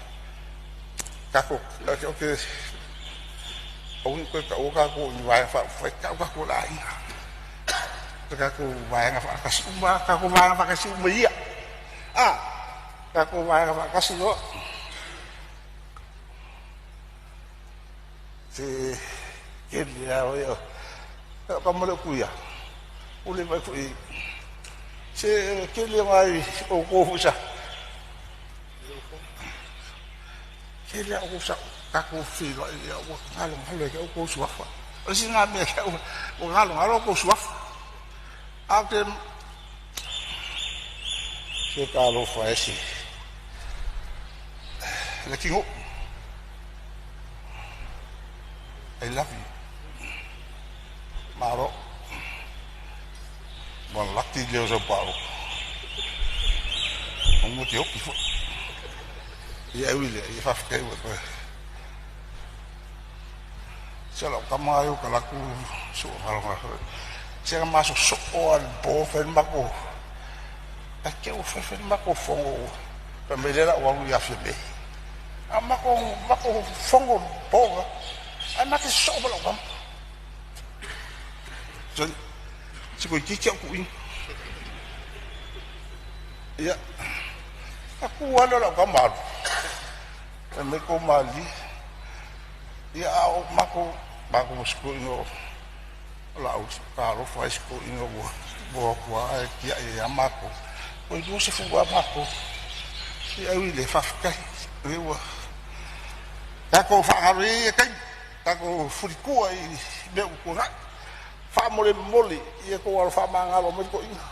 tatou ou te aua ne i toe taua tatou o ni Vaega Faaupufai, tau tatou o le aiga. O tatou vaega faatasi uma, tatou vaega faatasi uma ia. Tatou vaega faatasi loa. Se tele lava ia. O tama lea o Tuia, ua leva ai foi se tele o nai outou foi sa tele a outou sa tatou feiloai ia ua galogalo ia te outou suafa. O le isi lena mea ia ua galogalo outou suafa. A ou te se talofa e se Leatinuu. I love you. Malo. Ua laki leo sau palo. O mo te oki foi. Ia ui le, ia faafetai ua toe. Se lau tama ai o kalaku su galogalo. Se na maso so o al po fel mako. A ke o fe fel mako fongo. Pa me le la walu ia fi me. A mako mako fongo po. Ai ma ke so ba lau tama. Se se ko kiki ku in. Ia. Aku wala lau tama. E me ko mali. Ia a o mako mako sku ino lau talofa ai sku ino ua ua ua ai kia ia mako. O i se fu a mako. Ia ui le faafetai. Le ua tatou faagalo ia taimi. Tatou fulikua i mea ua tuanai. Faamolemole ia tou alo faamagalo mai toeaiina.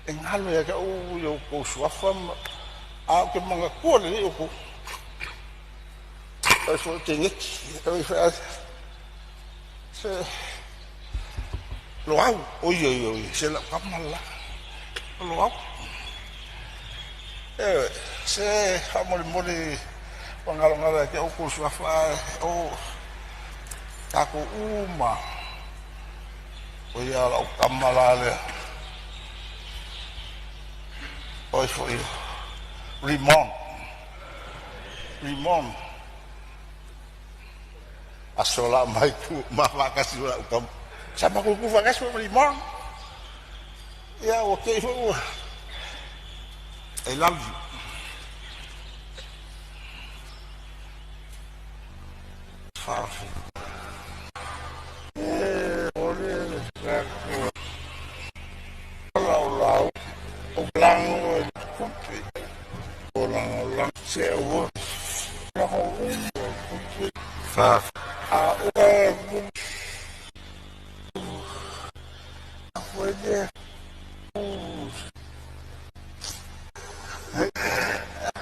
E galo ia te au i outou suafa ma a ou te manatua lelei outou. O foi teneti. Se Loau, oi oi oi, se lau tama la. Loau. E se faamolemole ua galogalo ia te outou suafa o tatou uma. O ia lau tama la lea. Oi foi. Rimon. Rimon. Aso la mai ku ma faakasi o lau tama. Sa makuku faakasi ma Rimon. Ia ua kei foi ua. I love you. Faafetai. E o le tatou laulau o lango e kupe o lango se o lango kupe fa a o e foi de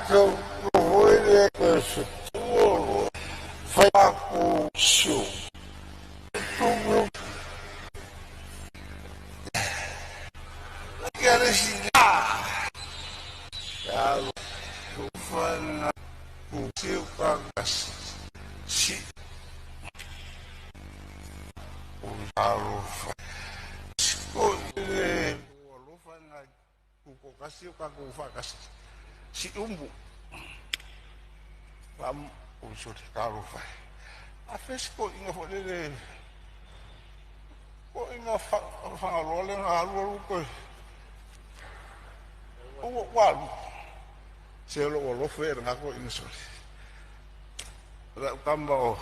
so foi de se tu fa ku su tu Quero ensinar. O seu si o alofa o alofa na ku kasi o ka ku fa kasi si umbu pam o so te alofa a fes ko inga fo le ko inga fa fa lo le na alu alu ko o walu se lo alofa e nga ko inga so la kamba o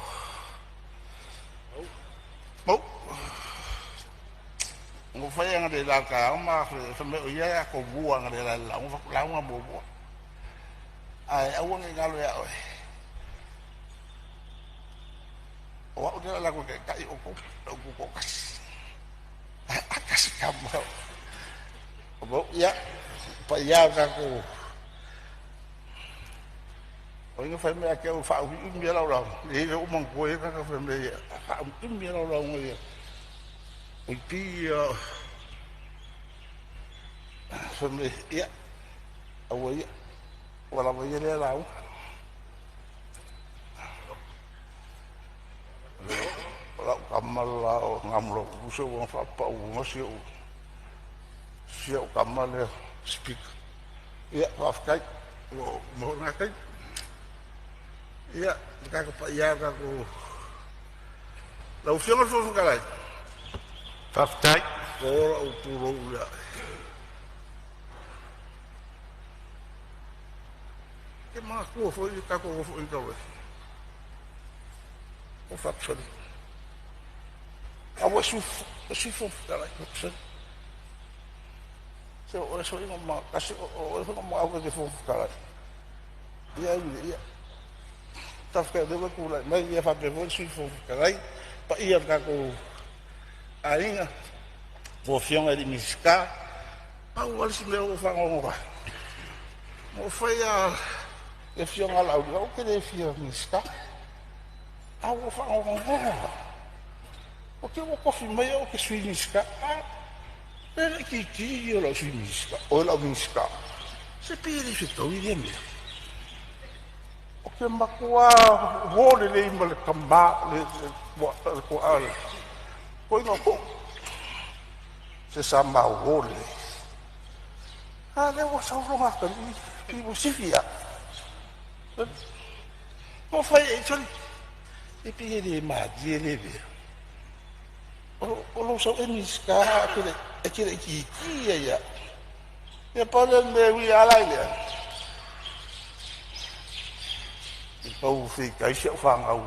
mo ngo fai nga de la ka ma fa me o ia ko bua nga de la la ngo la nga bo bo ai au nga ngalo ya o o au de la ko ka i o ko o ko kasi akasi ka mo o ya pa ya ka ko o inga fai mea ke o wha umi umi lau lau. E o mang koe ka ka fai mea wha umi lau lau ngai. Ui ia fai mai ia aua ia ua lava ia lea lauga. O lau tama la o gamu lau uso ua faapau ma si ou tama lea speaker. Ia faafetai ua uma foi lena taimi. Ia le tatou paia e o tatou lau Afioga i le Fofoga Fetalai,
Faafetai.
o lou pulou lea. E manatua foi le tatou nofoaiga talu ai. O faapusali. A ua Sui Fofoga Fetalai, faapusali. Se o oe foi na kasi o oe foi na maua te Fofoga Fetalai. Ia ia. Faafetai o lea ua e tulai mai, ia faapea foi le Sui Fofoga Fetalai, paia o le tatou aiga, lau Afioga i le Minisita. Pau lava le isi mea ua ou faanoanoa ai, na ou fai lava le afioga ia Laauli, ou te le fia Minisita, ae ua ou faanoanoa lava, o te i ua tofi mai au ou te Sui Minisita. A le laitiiti ia o lau Sui Minisita, o lau Minisita, se pei e le fetaui lea mea. Ou te matua uo lelei ma le tama le toa le toeaina o Tuuu, se sa ma uo lelei. A lea ua sau lona atalii pei ua sifi lava. Na ou fai i ai, sole, e pei e le malie lea mea. O lou sau ea Minisita e te laitiiti ai lava. Ia pau lea o le mea e ui lava la i lea, e tau feitai si au fanau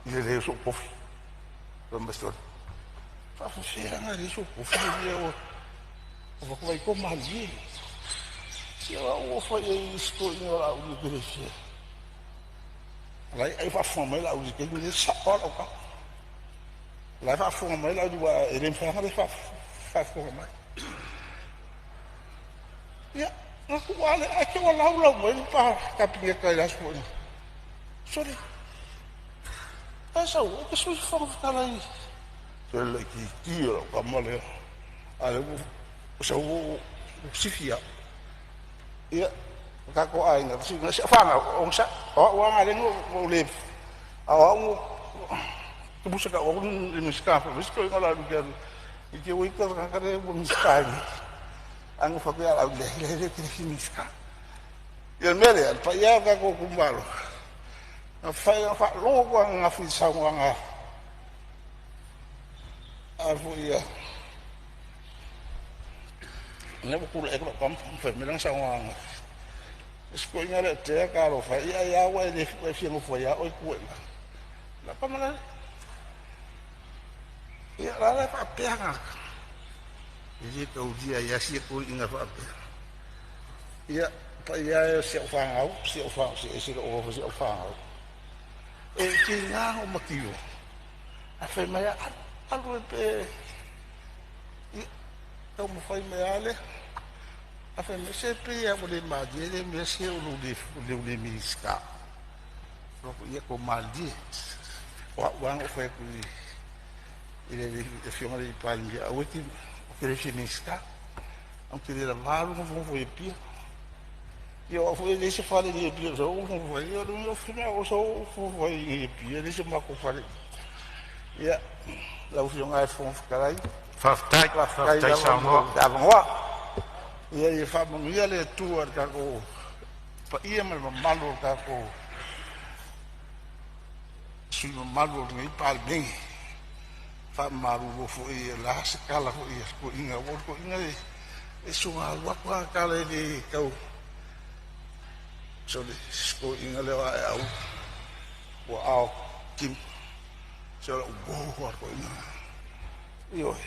i le leai o so'u tofi. Fai mai, sole, faafefea ona leai sou tofi ia ua avatu ai toa malie. Ia au ua fai ai i si toeaina o Laauli ou te le fia. Ai faafofoga mai Laauli i le taimi lenei, e sao lava lau tala. O la e faafofoga mai Laauli aua e le mafai lava ona le faafofoga mai. Ia, na tuu lava lea, ae te i ua laulau mai le Kapeneta i le aso foi. Sole, ae sau, ou te Sui Fofoga Fetalai. Se le laitiiti o lau tama lea. A lea ua sau ua sifi au. Ia, o tatou aiga, si au fanau, onosai. O au lava na ou le, a o au, tubusa ka au le Minisita foi, isi toeaina o le a alu i te ua ita le tagata lea ua Minisita ai nei. Ae na fai atu ia Laauli, leai, leai, ou te le fia Minisita. Ia le mea lea, le paia e o le tatou itumalo, na fai na faalogo atu ananafi i le saunoaga a foi a lea ua tulai atu lau tama fai mai lana saunoaga ananafi. Isi toeaina lea o Tea, talofa e, ia ai lava ua e le ua e fia nofo ai lava oe tu ai lau tama lea. Ia la la faapea tagata. E le taulia ai lava sia toeaina faapea. Ia paia e o si au fanau, si au fanau, se ese lou alofa i si au fanau. E tiga ona ou matio, ae fai mai alu, alu e pe ia taumafai mai lava lea. Ae fai mai se pei lava ua le malie lea mea se o lou le Minisita. Ou fai atu, ia tou malilie. O au lava na ou fai atu i le Afioga i le Palemia, aua e te, ou te le fia Minisita. Ou te le lava lou nofonofo i Apia. Ia o au foi e leai se fale i Apia sa ou nofo ai. Ia o le mea o sa ou nofo ai i Apia, e leai se matou fale. Ia, lau Afioga i le Fofoga Fetalai,
Faafetai,
faafetai
faafetai
lava mo
saunoa.
le avanoa. Ia ia faamanuia le Atua i le tatou paia ma le mamalu o le tatou sui usufono mamalu o lenei Palemene. Faamalulu foi o le a se tala foi a toeaiina, aua o le toeaina e soona alu atu lana tala e le tau sole si toeaina lea o Aeau ua ao kim se o lau uo a le toeaina. Ioe,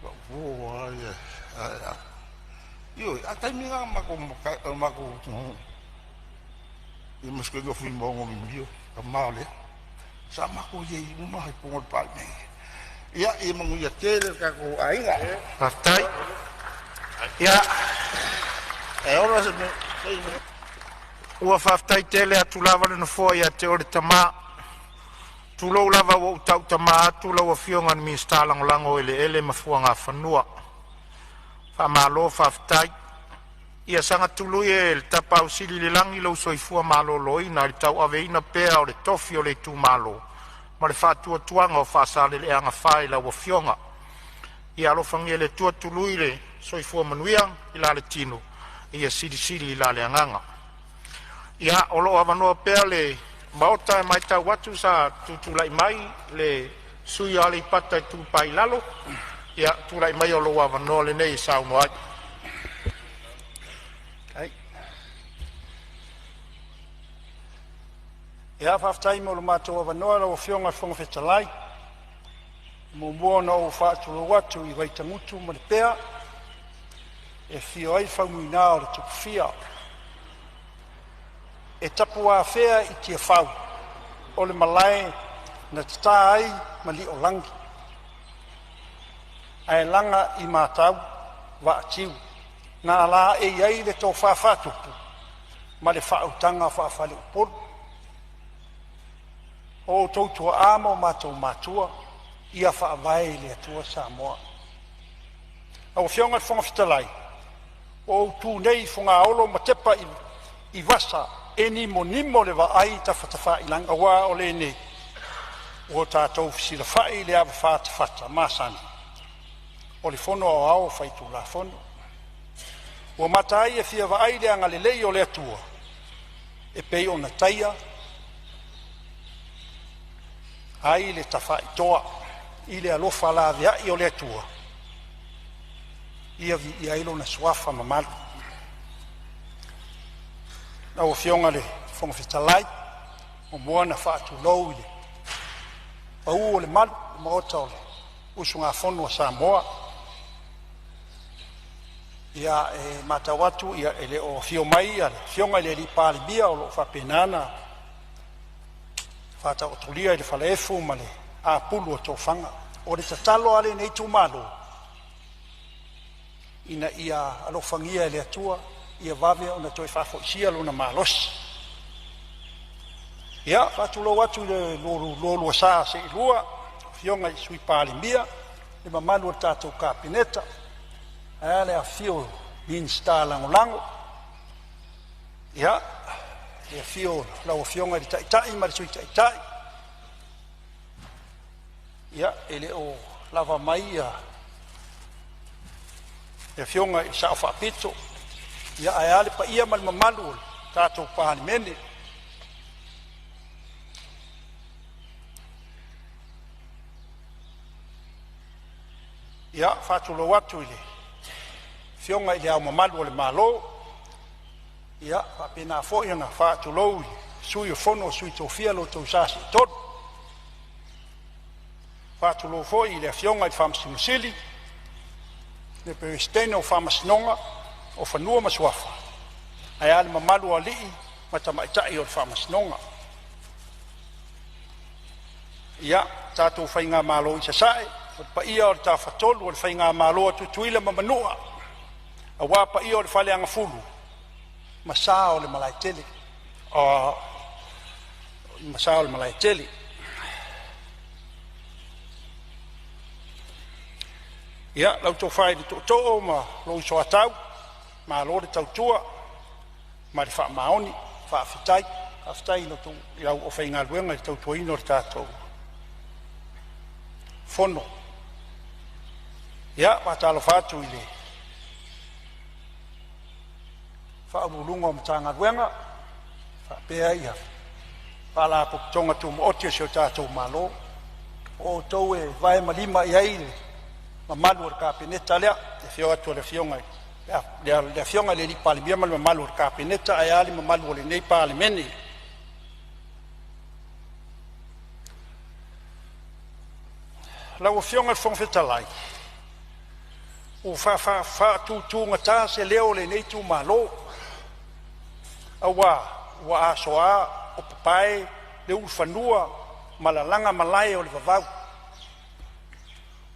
lau uo a ia Aeau. Ioe, a taimi na matou matou ia ma si toeaina o Fuimaono Mimio, tama o lea. Sa matou i ai uma i totonu o le Palemene. Ia, ia manuia tele le tatou aiga.
Faafetai. Ia,
E ola se mea.
Ua faafetai tele atu lava le nofoa ia te oe le tama. Tulou lava ua ou tautama atu lau Afioga i le Minisita Lagolago o Eleele ma Fuagafanua, faamalo faafetai. Ia saga tului e le Tapaau Sili i le Lagi lou soifua maloloina i le tauaveina pea o le tofi o le itumalo ma le faatuatuaga o Faasaleleaga 4 i lau Afioga. Ia alofagia e le Atua tului le soifua manuia i la le tino, ia silisili i la le agaga. Ia, o lo o avanoa pea le maota e matau atu sa tutulai mai le sui usufono o Aleipata Itupa i Lalo. Ia, tulai maia o lou avanoa lenei e saunoa ai.
Ia, faafetai mo lo matou avanoa lau Afioga i le Fofoga Fetalai. E muamua ona ou faatulou atu i Vaitagutu ma Lepea e afio ai Faumuina o le Tupufia. E tapuafea i Tiafau o le malae na tata ai Malioolagi ae laga i Matauvaatiuu na alaei ai le tofa faatupu ma le faautaga faafaleupolu. O outou tuaa ma o matou matua, ia faavae i le Atua Samoa. Lau Afioga i le Fofoga Fetalai, ua ou tu nei i Fogaolo ma tepa i vasa e nimonimo le vaai i tafatafailagi aua o lenei ua tatou fesilafai i le ava fatafata masani o le Fono Aoao Faitulafono. Ua mata ai e fia vaai le agalelei o le Atua e pei ona taia ai le tafaitoa i le alofa laveai o le Atua, ia viia ai lona suafa mamalu. Lau Afioga i le Fofoga Fetalai, e muamua ona faatulou i le pau o le malu i le Maota o le usugafono a Samoa. Ia, e matau atu e le o afio mai le Afioga i le Palemia o lo o faapena ona faataotolia i le falaefu ma le apulu o tofaga. O le tatalo a lenei itumalo, ina ia alofagia e le Atua ia vave ona toe faafoisia lona malosi. Ia, e faatulou atu i le lua sa seelua, afioga i le Sui Palemia, le mamalu o le tatou Kapeneta, ae a le afifio o Minisita Lagolago. Ia, le afio o lau Afioga i le Taitai ma le Sui Taitai. Ia, e le o lava mai le Afioga i le Sao Faapito, ae a le paia ma le mamalu o le tatou Palemene. Ia, e faatulou atu i le Afioga i Le Ao Mamalu o le Malo, ia faapena foi ona faatulou i le Sui o le Fono a Sui Tofia lo outou sa seetolu. E faatulou foi i le Afioga i le Faamasino Sili, le Peresetene o Faamasinoga o Fanua ma Suafa ae a le mamalu o alii ma tamaitai o le Faamasinoga. Ia, le tatou faigamalo i Sasae, o le paia o le Tafatolu o le Faigamalo a Tutuila ma Manua, aua paia o le Faleagafulu ma sa o le Malaetele, ma sa o le Malaetele. Ia, lau tofa i le Tootoo ma lou uso a Tau, malo le tautua ma le faamaoni. Faafetai. Faafetai i lau aufaigaluega i le tautuaina o le tatou fono. Ia, e faatalofa atu i Ofisa Sili o Pulega o Matagaluega faapea Faalapotopotoga Tumaoti a si o tatou Malo, o outou e vae ma lima i ai le mamalu o le Kapeneta lea, i le afio atu o le Afioga i le Palemia ma le mamalu o le Kapeneta ae a le mamalu o lenei Palemene. Lau Afioga i le Fofoga Fetalai, ua faatutugata se leo o lenei itumalo aua ua asoa o papae le ulufanua ma lalaga malae o le vavau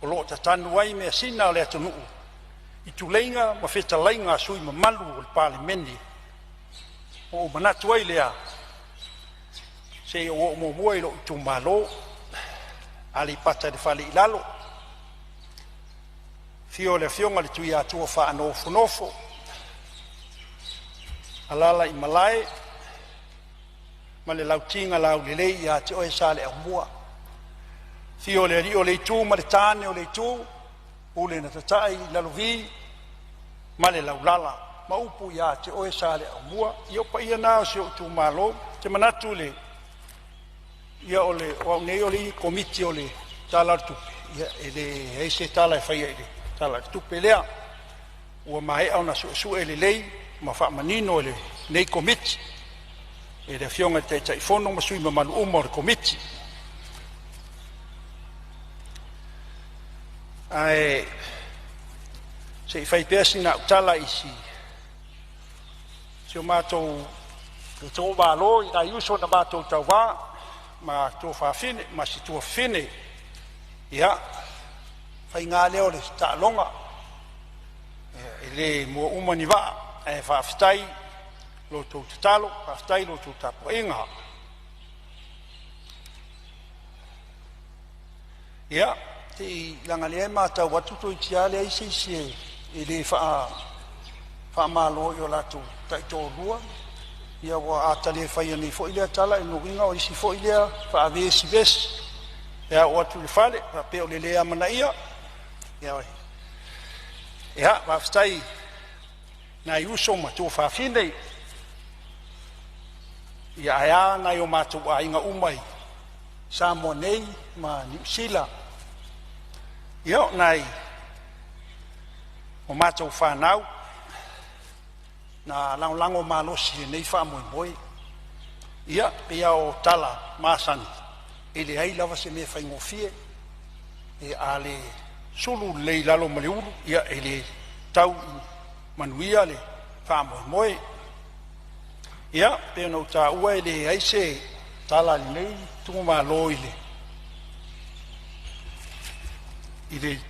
o lo o tatanu ai measina a le atunuu i tuleiga ma fetalaiga a sui usufono mamalu o le Palemene. Ona ou manatu ai lea, se i ou oo muamua i lou itumalo. Aleipata i le Fale i Lalo, afio le Afioga i le Tuiatua Faanofonofo, alaala i Malae ma le Lauti na Laulelei ia te oe Saleaaumua. Afio le Alii o le Itu ma le tane o le Itu, pule na tatai i Lalovi ma le Laulala ma upu ia te oe Saleaaumua. Ia o paia na o si ou itumalo. Ou te manatu i le ia o au nei o le Komiti o le Tala o le Tupe, ia e leai se tala e faia i le Tala o le Tupe lea, ua maea ona suesue lelei ma faamanino e lenei Komiti e le Afioga i le Taitaifono ma sui mamalu uma o le Komiti. Ae se i fai pea sina au tala i si o matou itumalo i nai uso na matou tauva ma tuafafine ma si tuafafine. Ia, faiga lava lea o le taaloga, e le mua uma ni vaa, ae faafetai i la outou tatalo, faafetai i la outou tapuaiga. Ia, leaga o lea e matau atu toeitiiti lava leai se isi e le faamalo i o latou taitoalua. Ia a ta le faia nei foi lea tala, o lona uiga o isi foi lea faavesivesi e ao atu i le fale faapea o le le amanaia. Ia, faafetai i nai uso ma tuafafine, ia ae a nai o matou aiga uma i Samoa nei ma Niu Sila. Ia, o nai o matou fanau na lagolago malosi i lenei faamoemoe. Ia, e pei lava o tala masani, e leai lava se mea e faigofie. A le sulu lelei i lalo ma le ulu, e le tau i manuia le faamoemoe. Ia, pei ona ou taua e leai se tala a lenei itumalo i le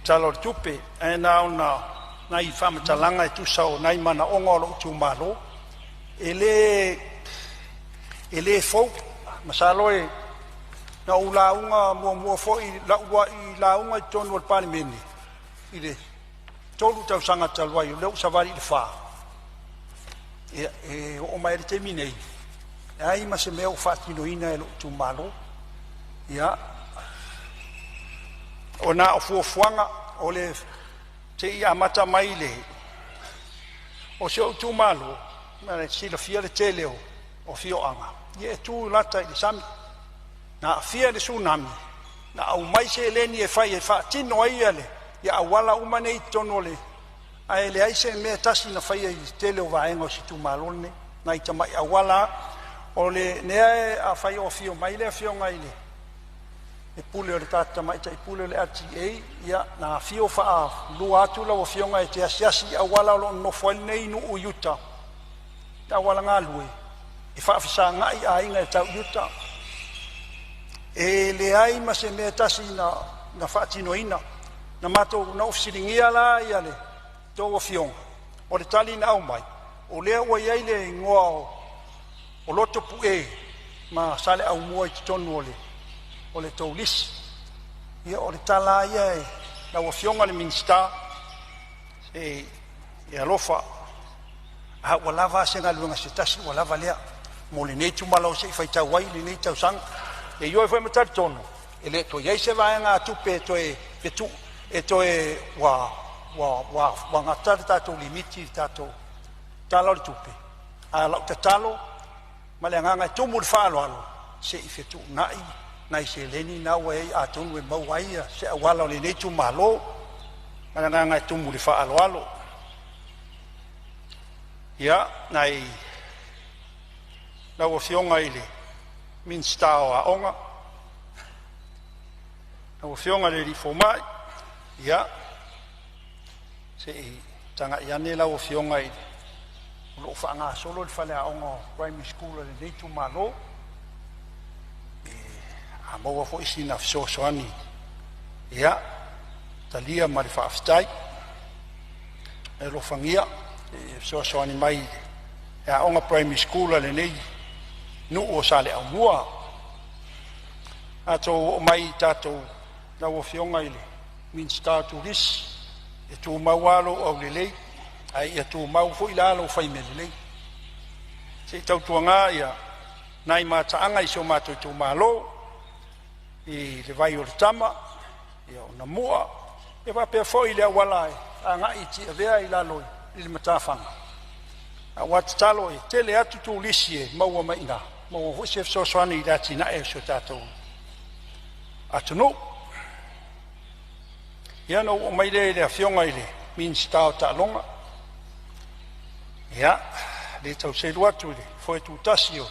Tala o le Tupe, ae na ona nai faamatalaga e tusa o nai manaoga o lou itumalo. E le fou, masalo na ou lauga muamua foi i lau uluai lauga i totonu o le Palemene i le 3 tausaga talu ai, o lea ua ou savali i le 4. Ia, e oo mai lava i le taimi nei, e leai ma se mea o faatinoina e lou itumalo. Ia, na o fuafuaga o le se i amata mai i le O si ou itumalo, mo le silafia le tele o afioaga e tu lata i le sami. Na aafia i le Tsunami, na aumai seleni e fai e faatino ai auala uma nei i totonu o le… ae leai se mea e tasi na faia i le tele o vaega o si itumalo lenei, nai tamai auala lava. O lea afai o afio mai le afioga i le Pule o le tamaitai pule o le LTA, ia na afio faalua atu lau afioga e te asiasi i auala o lo o nonofo ai lenei nuu i uta i auala galue e faafesagai aiga e tau i uta. E leai ma se mea e tasi na faatinoina. Na matou na ou fesiligia la le tou afioga, o le tali na aumai, o lea ua i ai le igoa o Lotopue ma Saleaaumua i totonu o le tou lisi. Ia o le tala lava ia i lau Afioga i le Minisita, se i e alofa, a ua lava a se galuega se tasi ua lava lea mo lenei itumalo se i faitau ai i lenei tausaga. E ioe foi ma talitonu e le toe i ai se vaegatupe e toe tuu e toe ua ua ua gata le tatou limiti i le tatou Tala o le Tupe. A o lau tatalo ma le agaga e tumu i le faaaloalo, se i fetuunai nai seleni na ua i ai atonu e maua ai se auala o lenei itumalo. Ma le agaga e tumu i le faaaloalo. Ia, nai lau Afioga i le Minisita o Aoga, lau Afioga i le Fomai, ia se i tagai ane lau afioga o lo o faagasolo le faleaoga primary school a lenei itumalo. A maua foi sina fesoasoani, ia talia ma le faafetai. E alofagia e fesoasoani mai i le aoga primary school a lenei nuu o Saleaaumua. Tatou oo mai i tatou Lau Afioga i le Minisita o Turisi, e tumau lava lou aulelei, ae ia tumau foi la lou fai mea lelei. Se i tautuana nai mataaga i si o matou itumalo i le vai o le Tama, o Namua, e faapea foi le auala e agai i Tiavea i lalo i le matafaga. Aua tatalo e tele atu turisi e maua mai i ina, maua foi se fesoasoani i le atinae o si o tatou atunuu. Ia ona ou oo mai lea i le Afioga i le Minisita o Taaloga. Ia, e le tau selu atu i le foe tutasi o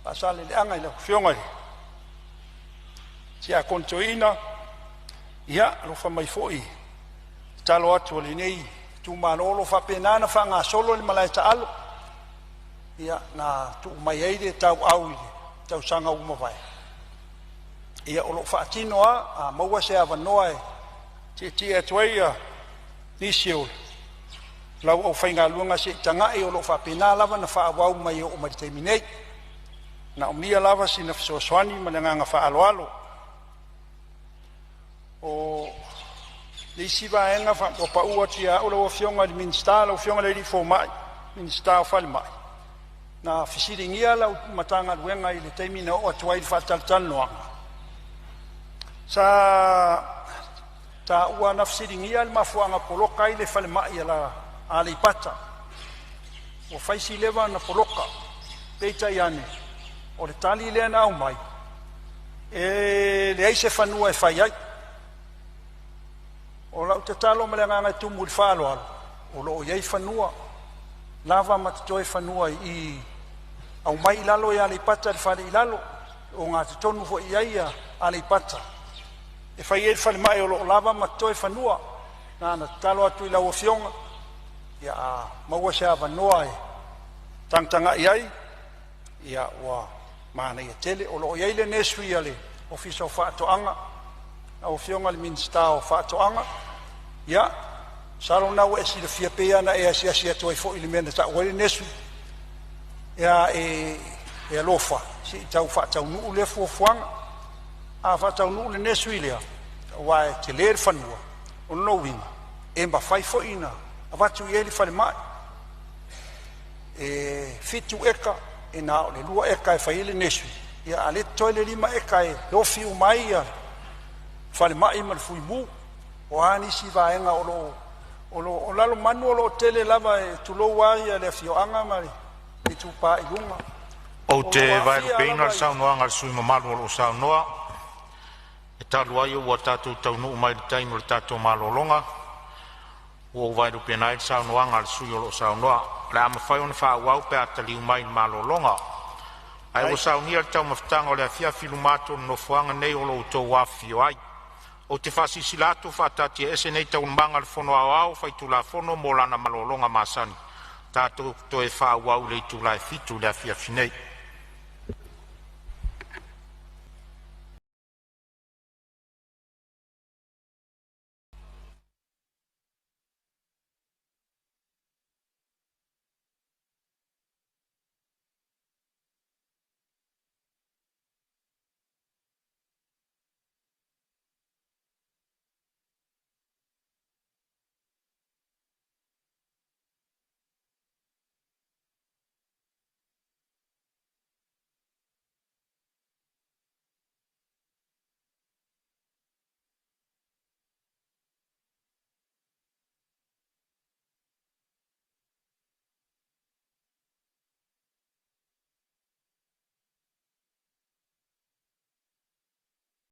Faasaleleaga i lau Afioga i le Tiakono Toeaina, ia alofa mai foi i le tatalo atu a lenei itumalo o lo o faapena ona faagasolo le malae taalo, ia na tuu mai ai le tauau i le tausaga ua mavae. Ia o lo o faatino lava. A maua se avanoa e tietie atu ai nisi o lau aufaigaluega se i tagai, o lo o faapena lava ona faaauau mai e oo mai i le taimi nei. E manaomia lava sina fesoasoani ma le agaga faaaloalo. O le isi vaega ua pau atu ia au lau Afioga i le Minisita, lau Afioga i le Fomai, Minisita o Falemai, na fesiligia lau Matagaluega i le taimi na oo atu ai i le faatalatalanoaga, sa taua na fesiligia le mafuaaga poloka ai le falemai a Aleipata. Ua fai si leva ona poloka, peitai ane o le tali lea na aumai, e leai se fanua e fai ai. O lau tatalo ma le agaga e tumu i le faaaloalo, o lo o i ai fanua lava ma totoe fanua i aumai i lalo i Aleipata i le fale i lalo, e ogatotonu foi i ai Aleipata e fai ai le falemai o lo o lava ma totoe fanua. Na ona tatalo atu i lau Afioga, ia a maua se avanoa e tagatagai ai, ia ua manaia tele. O lo o i ai le nursery a le Ofisa o Faatoaga, lau Afioga i le Minisita o Faatoaga, ia masalo o lena ua e silafia e pei lava ona e asiasi atu ai foi i le mea na tau ai le nursery. Ia e alofa se i tau faataunuu lea fuafuaga. A faataunuu le nursery lea, aua e tele le fanua, o lona uiga e mafai foi ona avatu i ai le falemai. E 7 eka, e na o le 2 eka e fai ai le nursery, a o lea e totoe le 5 eka e ofi uma ai le falemai ma le fuimu. O a nisi vaega o lo o Lalomanu o lo o tele lava, e tulou lava le afioaga ma le Itupa i Luga,
Ou
o
te
lo o aafia
vaelupeina
lava
le
i
saunoaga a le sui usufono mamalu o lo o saunoa, e talu ai ua tatou taunuu mai i le taimi o le tatou malologa, ua ou vaelupeina ai le saunoaga a le sui usufono o lo o saunoa. O le a mafai ona faaauau pe a taliu mai le malologa. Ae ua saunia le taumafataga o le afiafi i luma atu o le Nofoaga nei o lo outou afifio ai. Ou te faasilasila atu ua faataatiaese nei Taualumaga a le Fono Aoao Faitulafono mo lana malologa masani. Tatou toe faaauau i le itula e 7:00 i le afiafi nei.